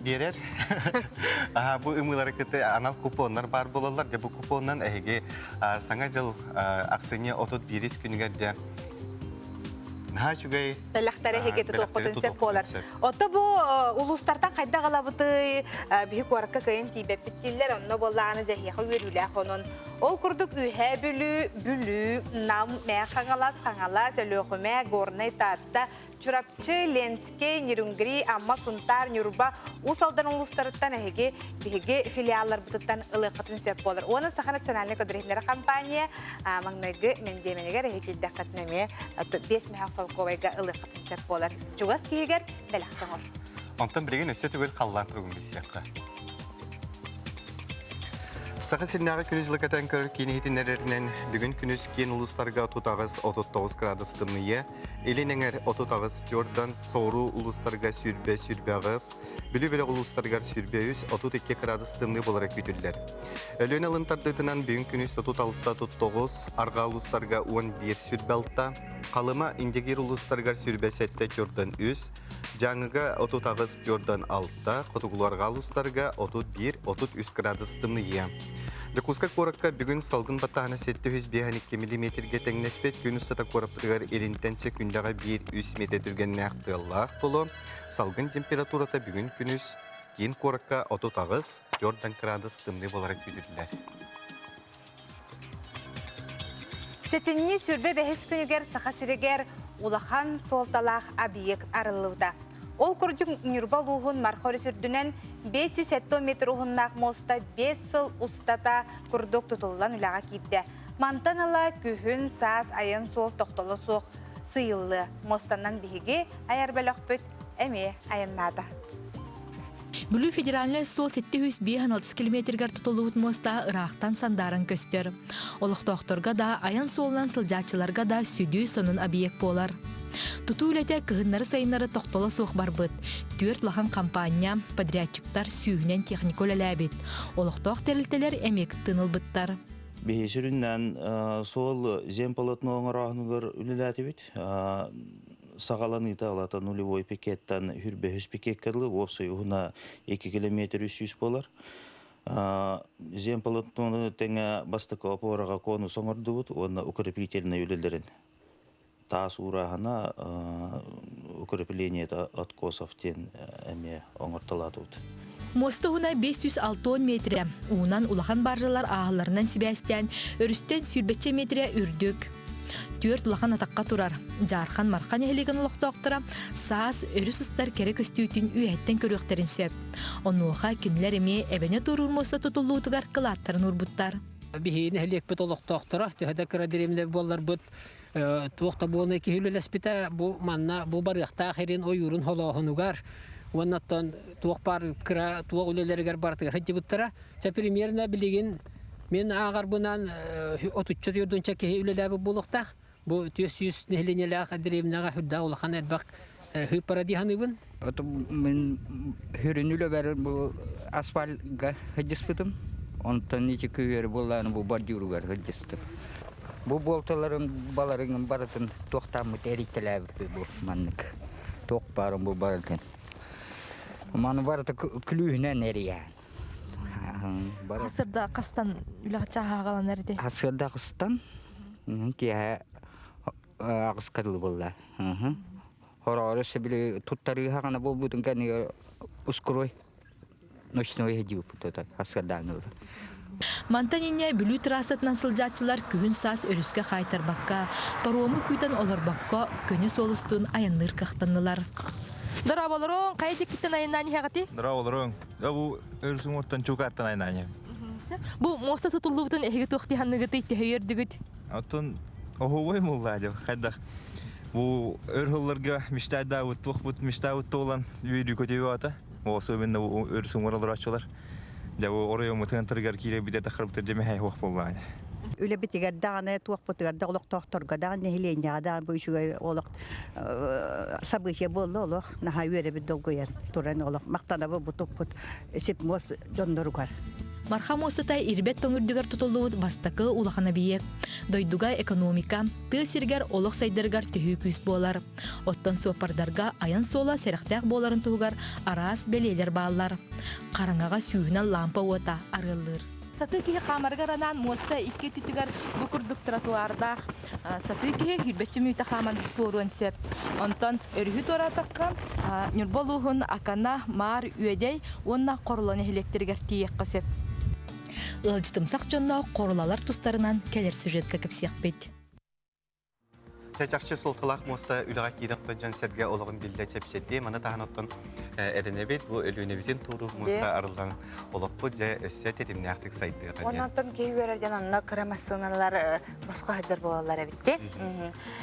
биэрэр. Бу ымыылары кытта анал купоннар баар буолаллар. Дьэ бу купонунан эһиги Саҥа дьыл ахсынньы 31 күнүгэр дьэ наһаа үчүгэй бэлэхтэри эһиги тутуоххутун сөп буолар. Ото бу улуустартан хайдах ылабытый, биһи куоракка кыайан тиийбэппит дииллэр, онно буоллаҕына дьэһиэхэ үөрүүлээх онон. Ол курдук Үөһээ Бүлүү, Бүлүү, Нам, Мэҥэ Хаҥалас, Хаҥалас, Өлүөхүмэ, Горнай, Таатта, Чурапчы, Ленскэй, Нерюнгри, Амма, Сунтаар, Ньурба, Уус Алдан улуустарыттан эһиги биһиги филиалларбытыттан ылыаххытын сөп буолар. Уонна Саха национальнай көдүрүһүннэрэ компания маҥнайгы мэндиэмэнигэр эһиги киирдэххитинэ эмиэ 5 мөһөх солкуобайга ылыаххытын сөп буолар. Чугас киһигэр бэлэх тоҥор. Онтон билигин өссө төгүл халлаан туругун билсиэххэ. Саха сиринээҕи күнүс дьылы кэтэн көрөр киин иһитиннэрэринэн бүгүн күнүс киин улуустарга 38-39 градус тымныйыа, Илин эҥэр 38 Дьордан, соҕуруу улуустарга 20-28, Бүлүү бөлөх улуустарыгар 23, 32 кыраадыс тымныы буолара күүтүллэр. Өлүөнэ ылын тардыытынан бүгүн күнүс 36-39, арҕаа улуустарга 11-26, Халыма, Индигир улуустарыгар 27 Дьордан 3, Дьааҥыга 38 Дьордан 6, хотугулуу-арҕаа улуустарга 31-33 кыраадыс тымныйыа. Дьокуускай куоракка бүгүн салгын баттааһына 752 миллиметргэ тэҥнэспит. Күн устата куораппытыгар илинтэн сөкүүндэҕэ 1-3 метр түргэннээх тыаллаах буолуо. Салгын температурата бүгүн күнүс киин куоракка 38, 4 кыраадыс тымныы буолара күүтүллэр. Сэтинньи 25 күнүгэр Саха сиригэр улахан суолталаах объект арыллыбыта. Ол курдук Ньурба улууһун Марха өрүс үрдүнэн 570 метр уһуннаах муоста 5 сыл устата курдук тутуллан үлэҕэ киирдэ. Мантан ыла күһүн, саас айан суол тохтоло суох сыйыллыа. Муостанан биһиги айар бөлөхпүт эмиэ айаннаата. Бүлүү федеральнай суол 756 километргар тутуллубут муоста ыраахтан сандааран көстөр. Олохтоохторго да, айан суолунан сылдьааччыларга да сүдү сонун объект буолар. Тутуу үлэтэ кыһыннары-сайыннары тохтоло суох барбыт. Түөрт улахан хампаанньа, подрядчиктар сүүһүнэн техника үлэлээбит. Олохтоох тэрилтэлэр эмиэ кыттыыны ылбыттар. Биһи сүрүннээн суол земполотно оҥорооһунугар үлэлээтибит. Саҕаланыыта алата нулевой пикеттан хүрбэһүс пикеккэ дылы уопсай уһуна 2 километр 300 буолар. Земполотнону тэҥэ бастакы опораҕа конус оҥордубут уонна укрепительнай үлэлэрин таас уурааһына укрепление откосов диэн эмиэ оҥортолоотубут. Муоста уһуна 560 метрэ, уунан улахан баржалар ааһалларынан сибээстээн, өрүстэн сүүрбэччэ метрэ үрдүк. Түөрт улахан атахха турар Дьаархан Марха нэһилиэгин олохтоохторо саас өрүс устар кэрэ көстүүтүн үөһэттэн көрүөхтэрин сөп. Онуоха кинилэр эмиэ эбэни туоруур муоста тутуллуутугар кылааттарын уурбуттар. Биһиги нэһилиэкпит олохтоохторо төһө да кыра дэриэбинэ буолларбыт туох да буолнай киһи үлэлэспитэ бу манна бу барыахтаах ирин ойуурун холооһунугар уонна оттон туох баар кыра туох үлэлэригэр барытыгар сылдьыбыттара. Чэ примерно билигин мин ааҕарбынан отучча түөрдүнчэ киһи үлэлээбит буолуохтаах. Бу 400 нэһилиэнньэлээх дэриэбинэҕэ сүрдээх улахан элбэх хыыппара дии саныыбын. Мин хүрүн үлэбэр бу асфальтга сылдьыспытым. Онтон ити күһүөрү буоллааны бу бордюругар сылдьыстым. Бу буолталарын баларын барытын туохтааммыт эрийтэлээбиппит бу маннык. Туох баарын бу барытын. Маны барыта күлүүһүнэн эрийээн. Хасырда хастан үлэҕэ чааһаагаланар ити? Хасырда хастан киэһэ аҕыска дылы буолла. Хороору сөбүлүү туттарыы хаҕана буолбутун кэннигэр ускуруой ночной диэбиппит хасырдааны Мантан инньэ Бүлүү трассатынан сылдьааччылар күһүн-саас өрүскэ хаайтарбакка, парому күүтэн олорбокко, көнө суол устун айанныыр кыахтаннылар. Дорооболоруҥ, хайа диэкиттэн айаннаан иһэҕитий? Дорооболоруҥ. Бу өрүс уҥуортан Чукааттан айаннаан иһэбит. Бу муоста тутуллубутун эһиги туох дии саныыгытый, төһө үөрдүгүт? Оттон оһуобай муллаа деп хайдах бу өр сылларга мечтайдаабыт туохпут мечтаабыт туолан үөрүү көтүү аата. Особенно өрүс уҥуор олорооччулар. Дьэ бу оройуоммутун тыргар киирэрбитэ тахарбытыр дьэмэһэй хуох буоллаҕа. Үлэбитигэр даҕаны, туохпутугар да олохтоохторго даҕаны, нэһилиэнньэҕэ даҕаны бу үчүгэй олох событие буолла олох. Наһаа үөрэбит долгуйан туран олох махтанабыт бу туппут сипмос дьонноругар. Марха муостата ирбэт тоҥ үрдүгэр тутуллубут бастакы улахан объект. Дойдуга экономика, тыа сиригэр олох сайдарыгар төһүү күүс буолар. Оттон суоппардарга айан суола сэрэхтээх буоларын туһугар араас бэлиэлэр бааллар. Хараҥаҕа сүүһүнэн лаампа уота арыаллыыр. Сатыы киһи хаамарыгар анаан муоста икки өттүтүгэр бу курдук тротуардаах сатыы киһи сүүрбэччэ мүнүүтэ хааман туоруон сөп. Онтон өрүһү туораатахха Ньурба улууһун Акана, Маар, Үөдэй уонна Хорула нэһилиэктэригэр тиийиэххэ сөп. Ыалдьытымсах дьонноох хорулалар тустарынан кэлэр сюжетка кэпсиэхпит. Чахчы суолталаах муоста үлэҕэ киирэн дьон-сэргэ олоҕун биллэ чэпчэтиэ. Маны таһан оттон эрэнэбит, бу Өлүөнэбитин туоруур муоста арыллан олохпут дьэ өссө тэтимнээхтик сайдыаҕа диэн. Онон киһи үөрэр диэн онно кыра массыыналар босхо сылдьар буолаллар эбит дии.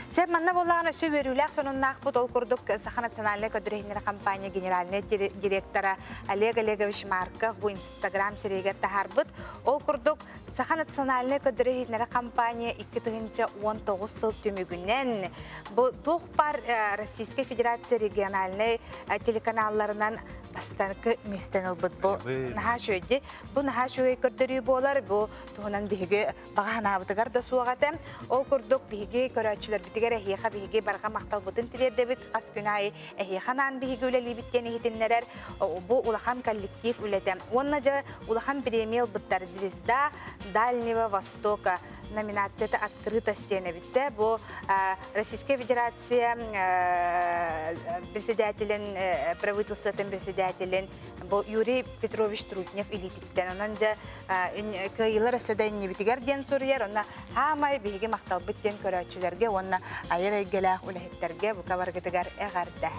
Сеп манна буоллаҕына өссө үөрүүлээх сонуннаахпыт ол курдук Саха национальнай көрдөрүһүннэрэ компания генеральнай директора Олег Олегович Марков бу Инстаграм сирэйигэр таһаарбыт. Ол курдук Саха национальнай көрдөрөр-иһитиннэрэр компания 2019 сыл түмүгүнэн бу туох баар Российскай Федерация региональнай телеканалларынан бастакы миэстэни ылбыт. Бу наһаа үчүгэй Бу наһаа үчүгэй көрдөрүү буолар. Бу туһунан биһиги баҕа санаабытыгар да суох этэ. Ол курдук биһиги көрөөччүлэрбитигэр эһиэхэ биһиги барҕа махталбытын тириэрдэбит. Хас күн аайы эһиэхэ анаан биһиги үлэлиибит диэн иһитиннэрэр. Бу улахан коллектив үлэтэ. Уонна дьэ улахан премия ылбыттар «Звезда Дальнего Востока» номинацията «Открыто» диэн Бу Российская Федерация председателин, правительствотын председателин бу Юрий Петрович Трутнев илиититтэн. Онон дьэ кыайыылар өссө да иннибитигэр диэн суруйар. Онно хаамай биһиги махталбыт диэн көрөөччүлэргэ уонна айар эйгэлээх үлэһиттэргэ бука баргытыгар эҕэрдэ.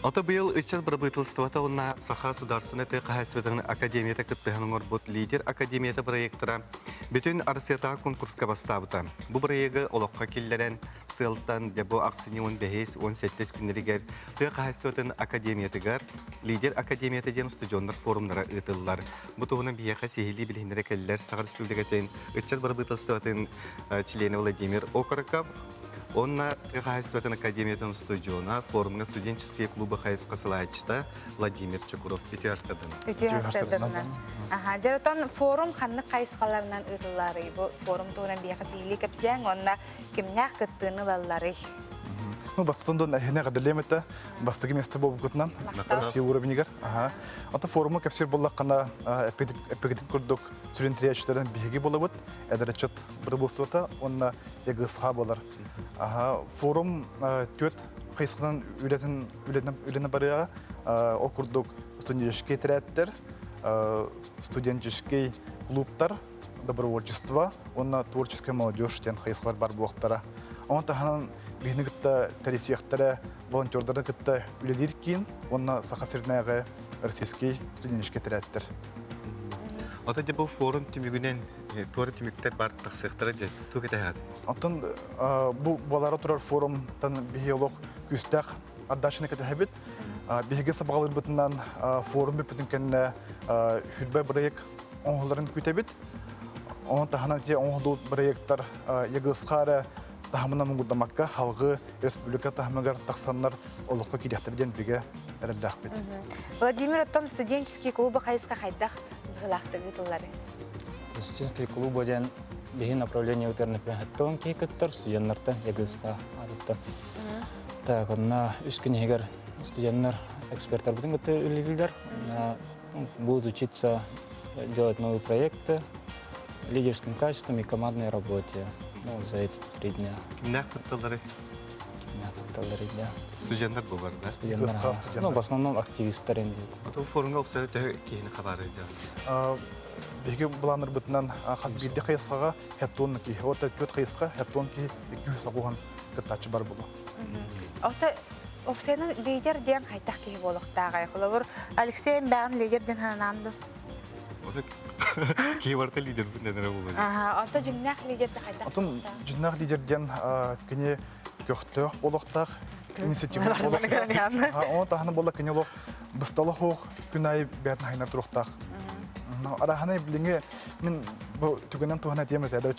Ото быйыл ыччат бырабыыталыстыбата уонна Саха Судаарыстыбаннай тыа хаһаайыстыбатын академията кыттыһан оҥорбут Лидер академията проектора бүтүн Арассыйатааҕы конкурска бастаабыта. Бу бырайыагы олоххо киллэрэн, сыалтан дьэ бу ахсынньы 15 17 күннэригэр тыа хаһаайыстыбатын академиятыгар Лидер академията диэн устудьуоннар форумнара ыытыллар. Бу туһунан биһиэхэ сиһилии билиһиннэрэ кэллэр Саха Республикатын ыччат бырабыыталыстыбатын чилиэнэ Владимир Окороков, Онно тыа хаһаайыстыбатын академиятын устудьуона, форумҥа студенческие клубы хайысха салайааччыта Владимир Чукуров үтүө арсыдына. Үтүө арсыдына. Аха, дьэ форум ханнык хайысхаларынан ыытылларый? Бу форум туһунан биһиэхэ сиһилии кэпсээҥ уонна кимнээх кыттыыны ылалларый? Ну, бастакы дон эһине гадалем это бастакы место болбукутунан Россия уровенигер. Ага. Ата форуму кэпсир боллаққана эппигитин курдук сүрүн тириэчилерин биһиги болабыт, эдэрчет бырыбылствота, онна егысха болар. Ага, форум түөт хайысханан үлэтин үлэтин барыаҕа ол курдук студенческий отрядтар, студенческий клубтар, добровольчество уонна творческая молодежь диэн хайысхалар бар буолуохтара. Ону таһынан биһини кытта тэрийсиэхтэрэ волонтердары кытта үлэлиир киин уонна Саха сиринээҕи российский студенческий отрядтар. Ото дьэ бу форум түмүгүнэн туора түмүктэр бар тахсыахтара диэн туох этэһэт? Оттон бу буолаары турар форумтан биһи олох күүстээх отдачаны кэтэһэбит. Биһиги сабаҕалыырбытынан форум бүппүтүн кэннэ хүрбэ бырайыак оҥоһулларын күүтэбит. Онон таһынан те оҥоһуллубут бырайыактар ЕГСХ эрэ таһымынан муҥурдамакка халгы республика таһымыгар тахсаннар олоххо киириэхтэрэ диэн бигэ эрэллээхпит. Владимир, оттон студенческий клубы хайысха хайдах быһыылаахтык ыытыллары? Студенческий клуба диэн биһи направление ыытар киһи кыттар студеннартан ЕГСХ аатыттан. Так, онно үс күн иһигэр студеннар эксперттарбытын кытта үлэлииллэр. Будут учиться делать новые проекты, лидерским качествам и командной работе ну, за эти 3 дня. Кимнээх кытталлары? Кимнээх кытталлары, да. Студенттар бу бар, да? Студенттар. Ну, в основном активисттар инде. Ото форумга опсары төһө киһини хабары дьон? Биһиги былааннарбытынан хас биирдии хайысхаҕа хеттон киһи, вот түөрт хайысха хеттон киһи 200 оҕуһан кыттааччы бар буолуо. Ото опсайынан лидер диэн хайдах киһи буолуохтааҕай? Холобур, Алексей Эмбэҕин лидер диэн санаан ду? Киһи барыта лидербин дэнэрэ буолуо. Аха, ото дьиҥнээх лидер хайдах Отон дьиҥнээх лидер диэн кини көхтөөх буолуохтаах, инициатива буолуохтаах. Оны таһынан буолла кини олох быстала суох күн аайы бэйэтин хайнар туруохтаах. Араханай билиҥи мин бу түгэнэн туһана этиэм этэ эдэр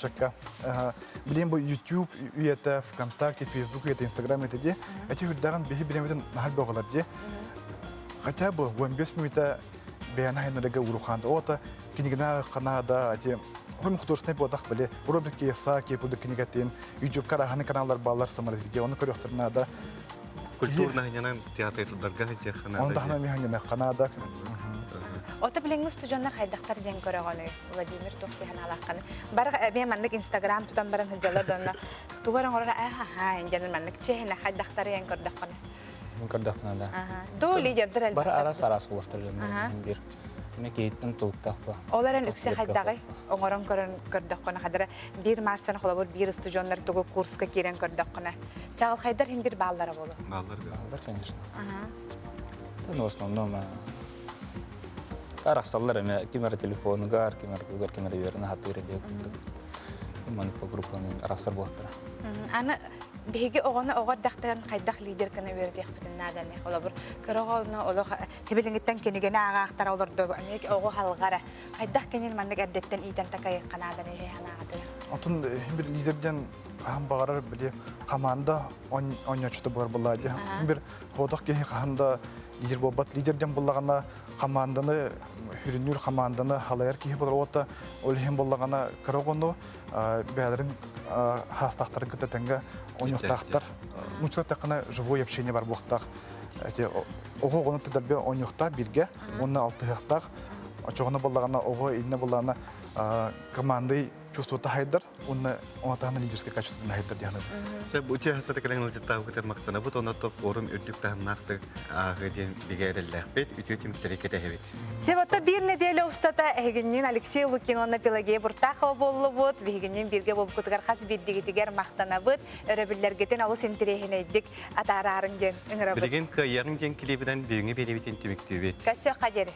Билин бу YouTube үйэтэ, ВКонтакте, Facebook үйэтэ, Instagram үйэтэ дии. Эти үрдэҕин биһи билимитин наһар бөҕөлөр дии. Хотя бы 15 мүнүүтэ бэйэни хайнарыга урухаанда. Ота кинигина ханаада ати хом художественный буотах били Роберт Кийосаки курдук кинигэтин YouTube караханы каналлар баалар саморазвитие оны көрүөхтөр наада. Культурно театрдарга Он тахна миханина Канада. Ото билиҥҥи устудьуоннар хайдахтар диэн көрөҕөнүй? Владимир туох диэн алаахханы. Бар эмиэ маннык Инстаграм тутан баран сылдьаллар донно тугу эрэ оҥорор аа диэн маннык чиэһинэ хайдахтар диэн көрдөххүнэ. Мин көрдөхпүнэ да. Дуу лидердэр элбэх. Бар арас арас булахтар бир. Мен кейиттен толуктаах ба. Ол эрэн үксэ хайдаҕый? Оҥорон көрөн көрдөххүнэ хадара биир маассаны холобур биир устудьуоннар тугу курска киирэн көрдөххүнэ чаҕылхайдар иһин бир бааллара болу. Бааллар. Бааллар, конечно. Ну, в основном арахсаллар эмэ ким эрэ телефонугар, ким эрэ тугар, ким эрэ үөрэнэ сатыыр диye курдук. Маннык по группам арахсар буолтара. Аны биһиги оҕону оҕо эрдэхтэн хайдах лидер гына үөрэтиэхпитин нааданы. Холобур, кыра оҕону олох тибилиҥиттэн кинигэни ааҕаахтара олордо эмиэ оҕо халҕара. Хайдах кинини маннык эрдэттэн иитэн такайыахха нааданы санааҕытый? Отун бир лидерден хаһан баҕарар били команда оонньооччута буолар буоллаа дии. Бир хотох киһи хаһан да лидер буолбат. Лидер диэн буллаҕына команданы хүрүннүүр команданы халайар киһи буолар уота ол иһин буллаҕына кыра оҕону бэйэлэрин хаастаахтарын кытта тэҥҥэ оонньуохтаахтар. Муччалар таххана живое общение бар буохтаах. Оҕо оҕону тыдарбе оонньуохтаах бииргэ уонна алтыһыахтаах. Очоҕоно буллаҕына оҕо иннэ буллаҕына командой чувствута хайдар уонна ону лидерское качество хайдар диэн. Сэ бу үтүө хасата кэлэн ылдьыттаабытыгар махтанабыт, онно форум үрдүк таһымнаахтык ааһыы диэн бигэ эрэллээхпит, үтүө түмүктэри кэтэһэбит. Себотто биир нэдиэлэ устата эһигинниин Алексей Лукин уонна Пелагея Буртахова буоллубут. Биһигинниин бииргэ буолбуккутугар хас биирдигитигэр махтанабыт. Өрөбүллэргитин олус интэриэһинэйдик атаараарыҥ диэн ыҥырабыт. Билигин кыайыаҕыҥ диэн клибинэн бүгүҥҥү биэриибитин түмүктүүбүт. Көрсүөххэ диэри.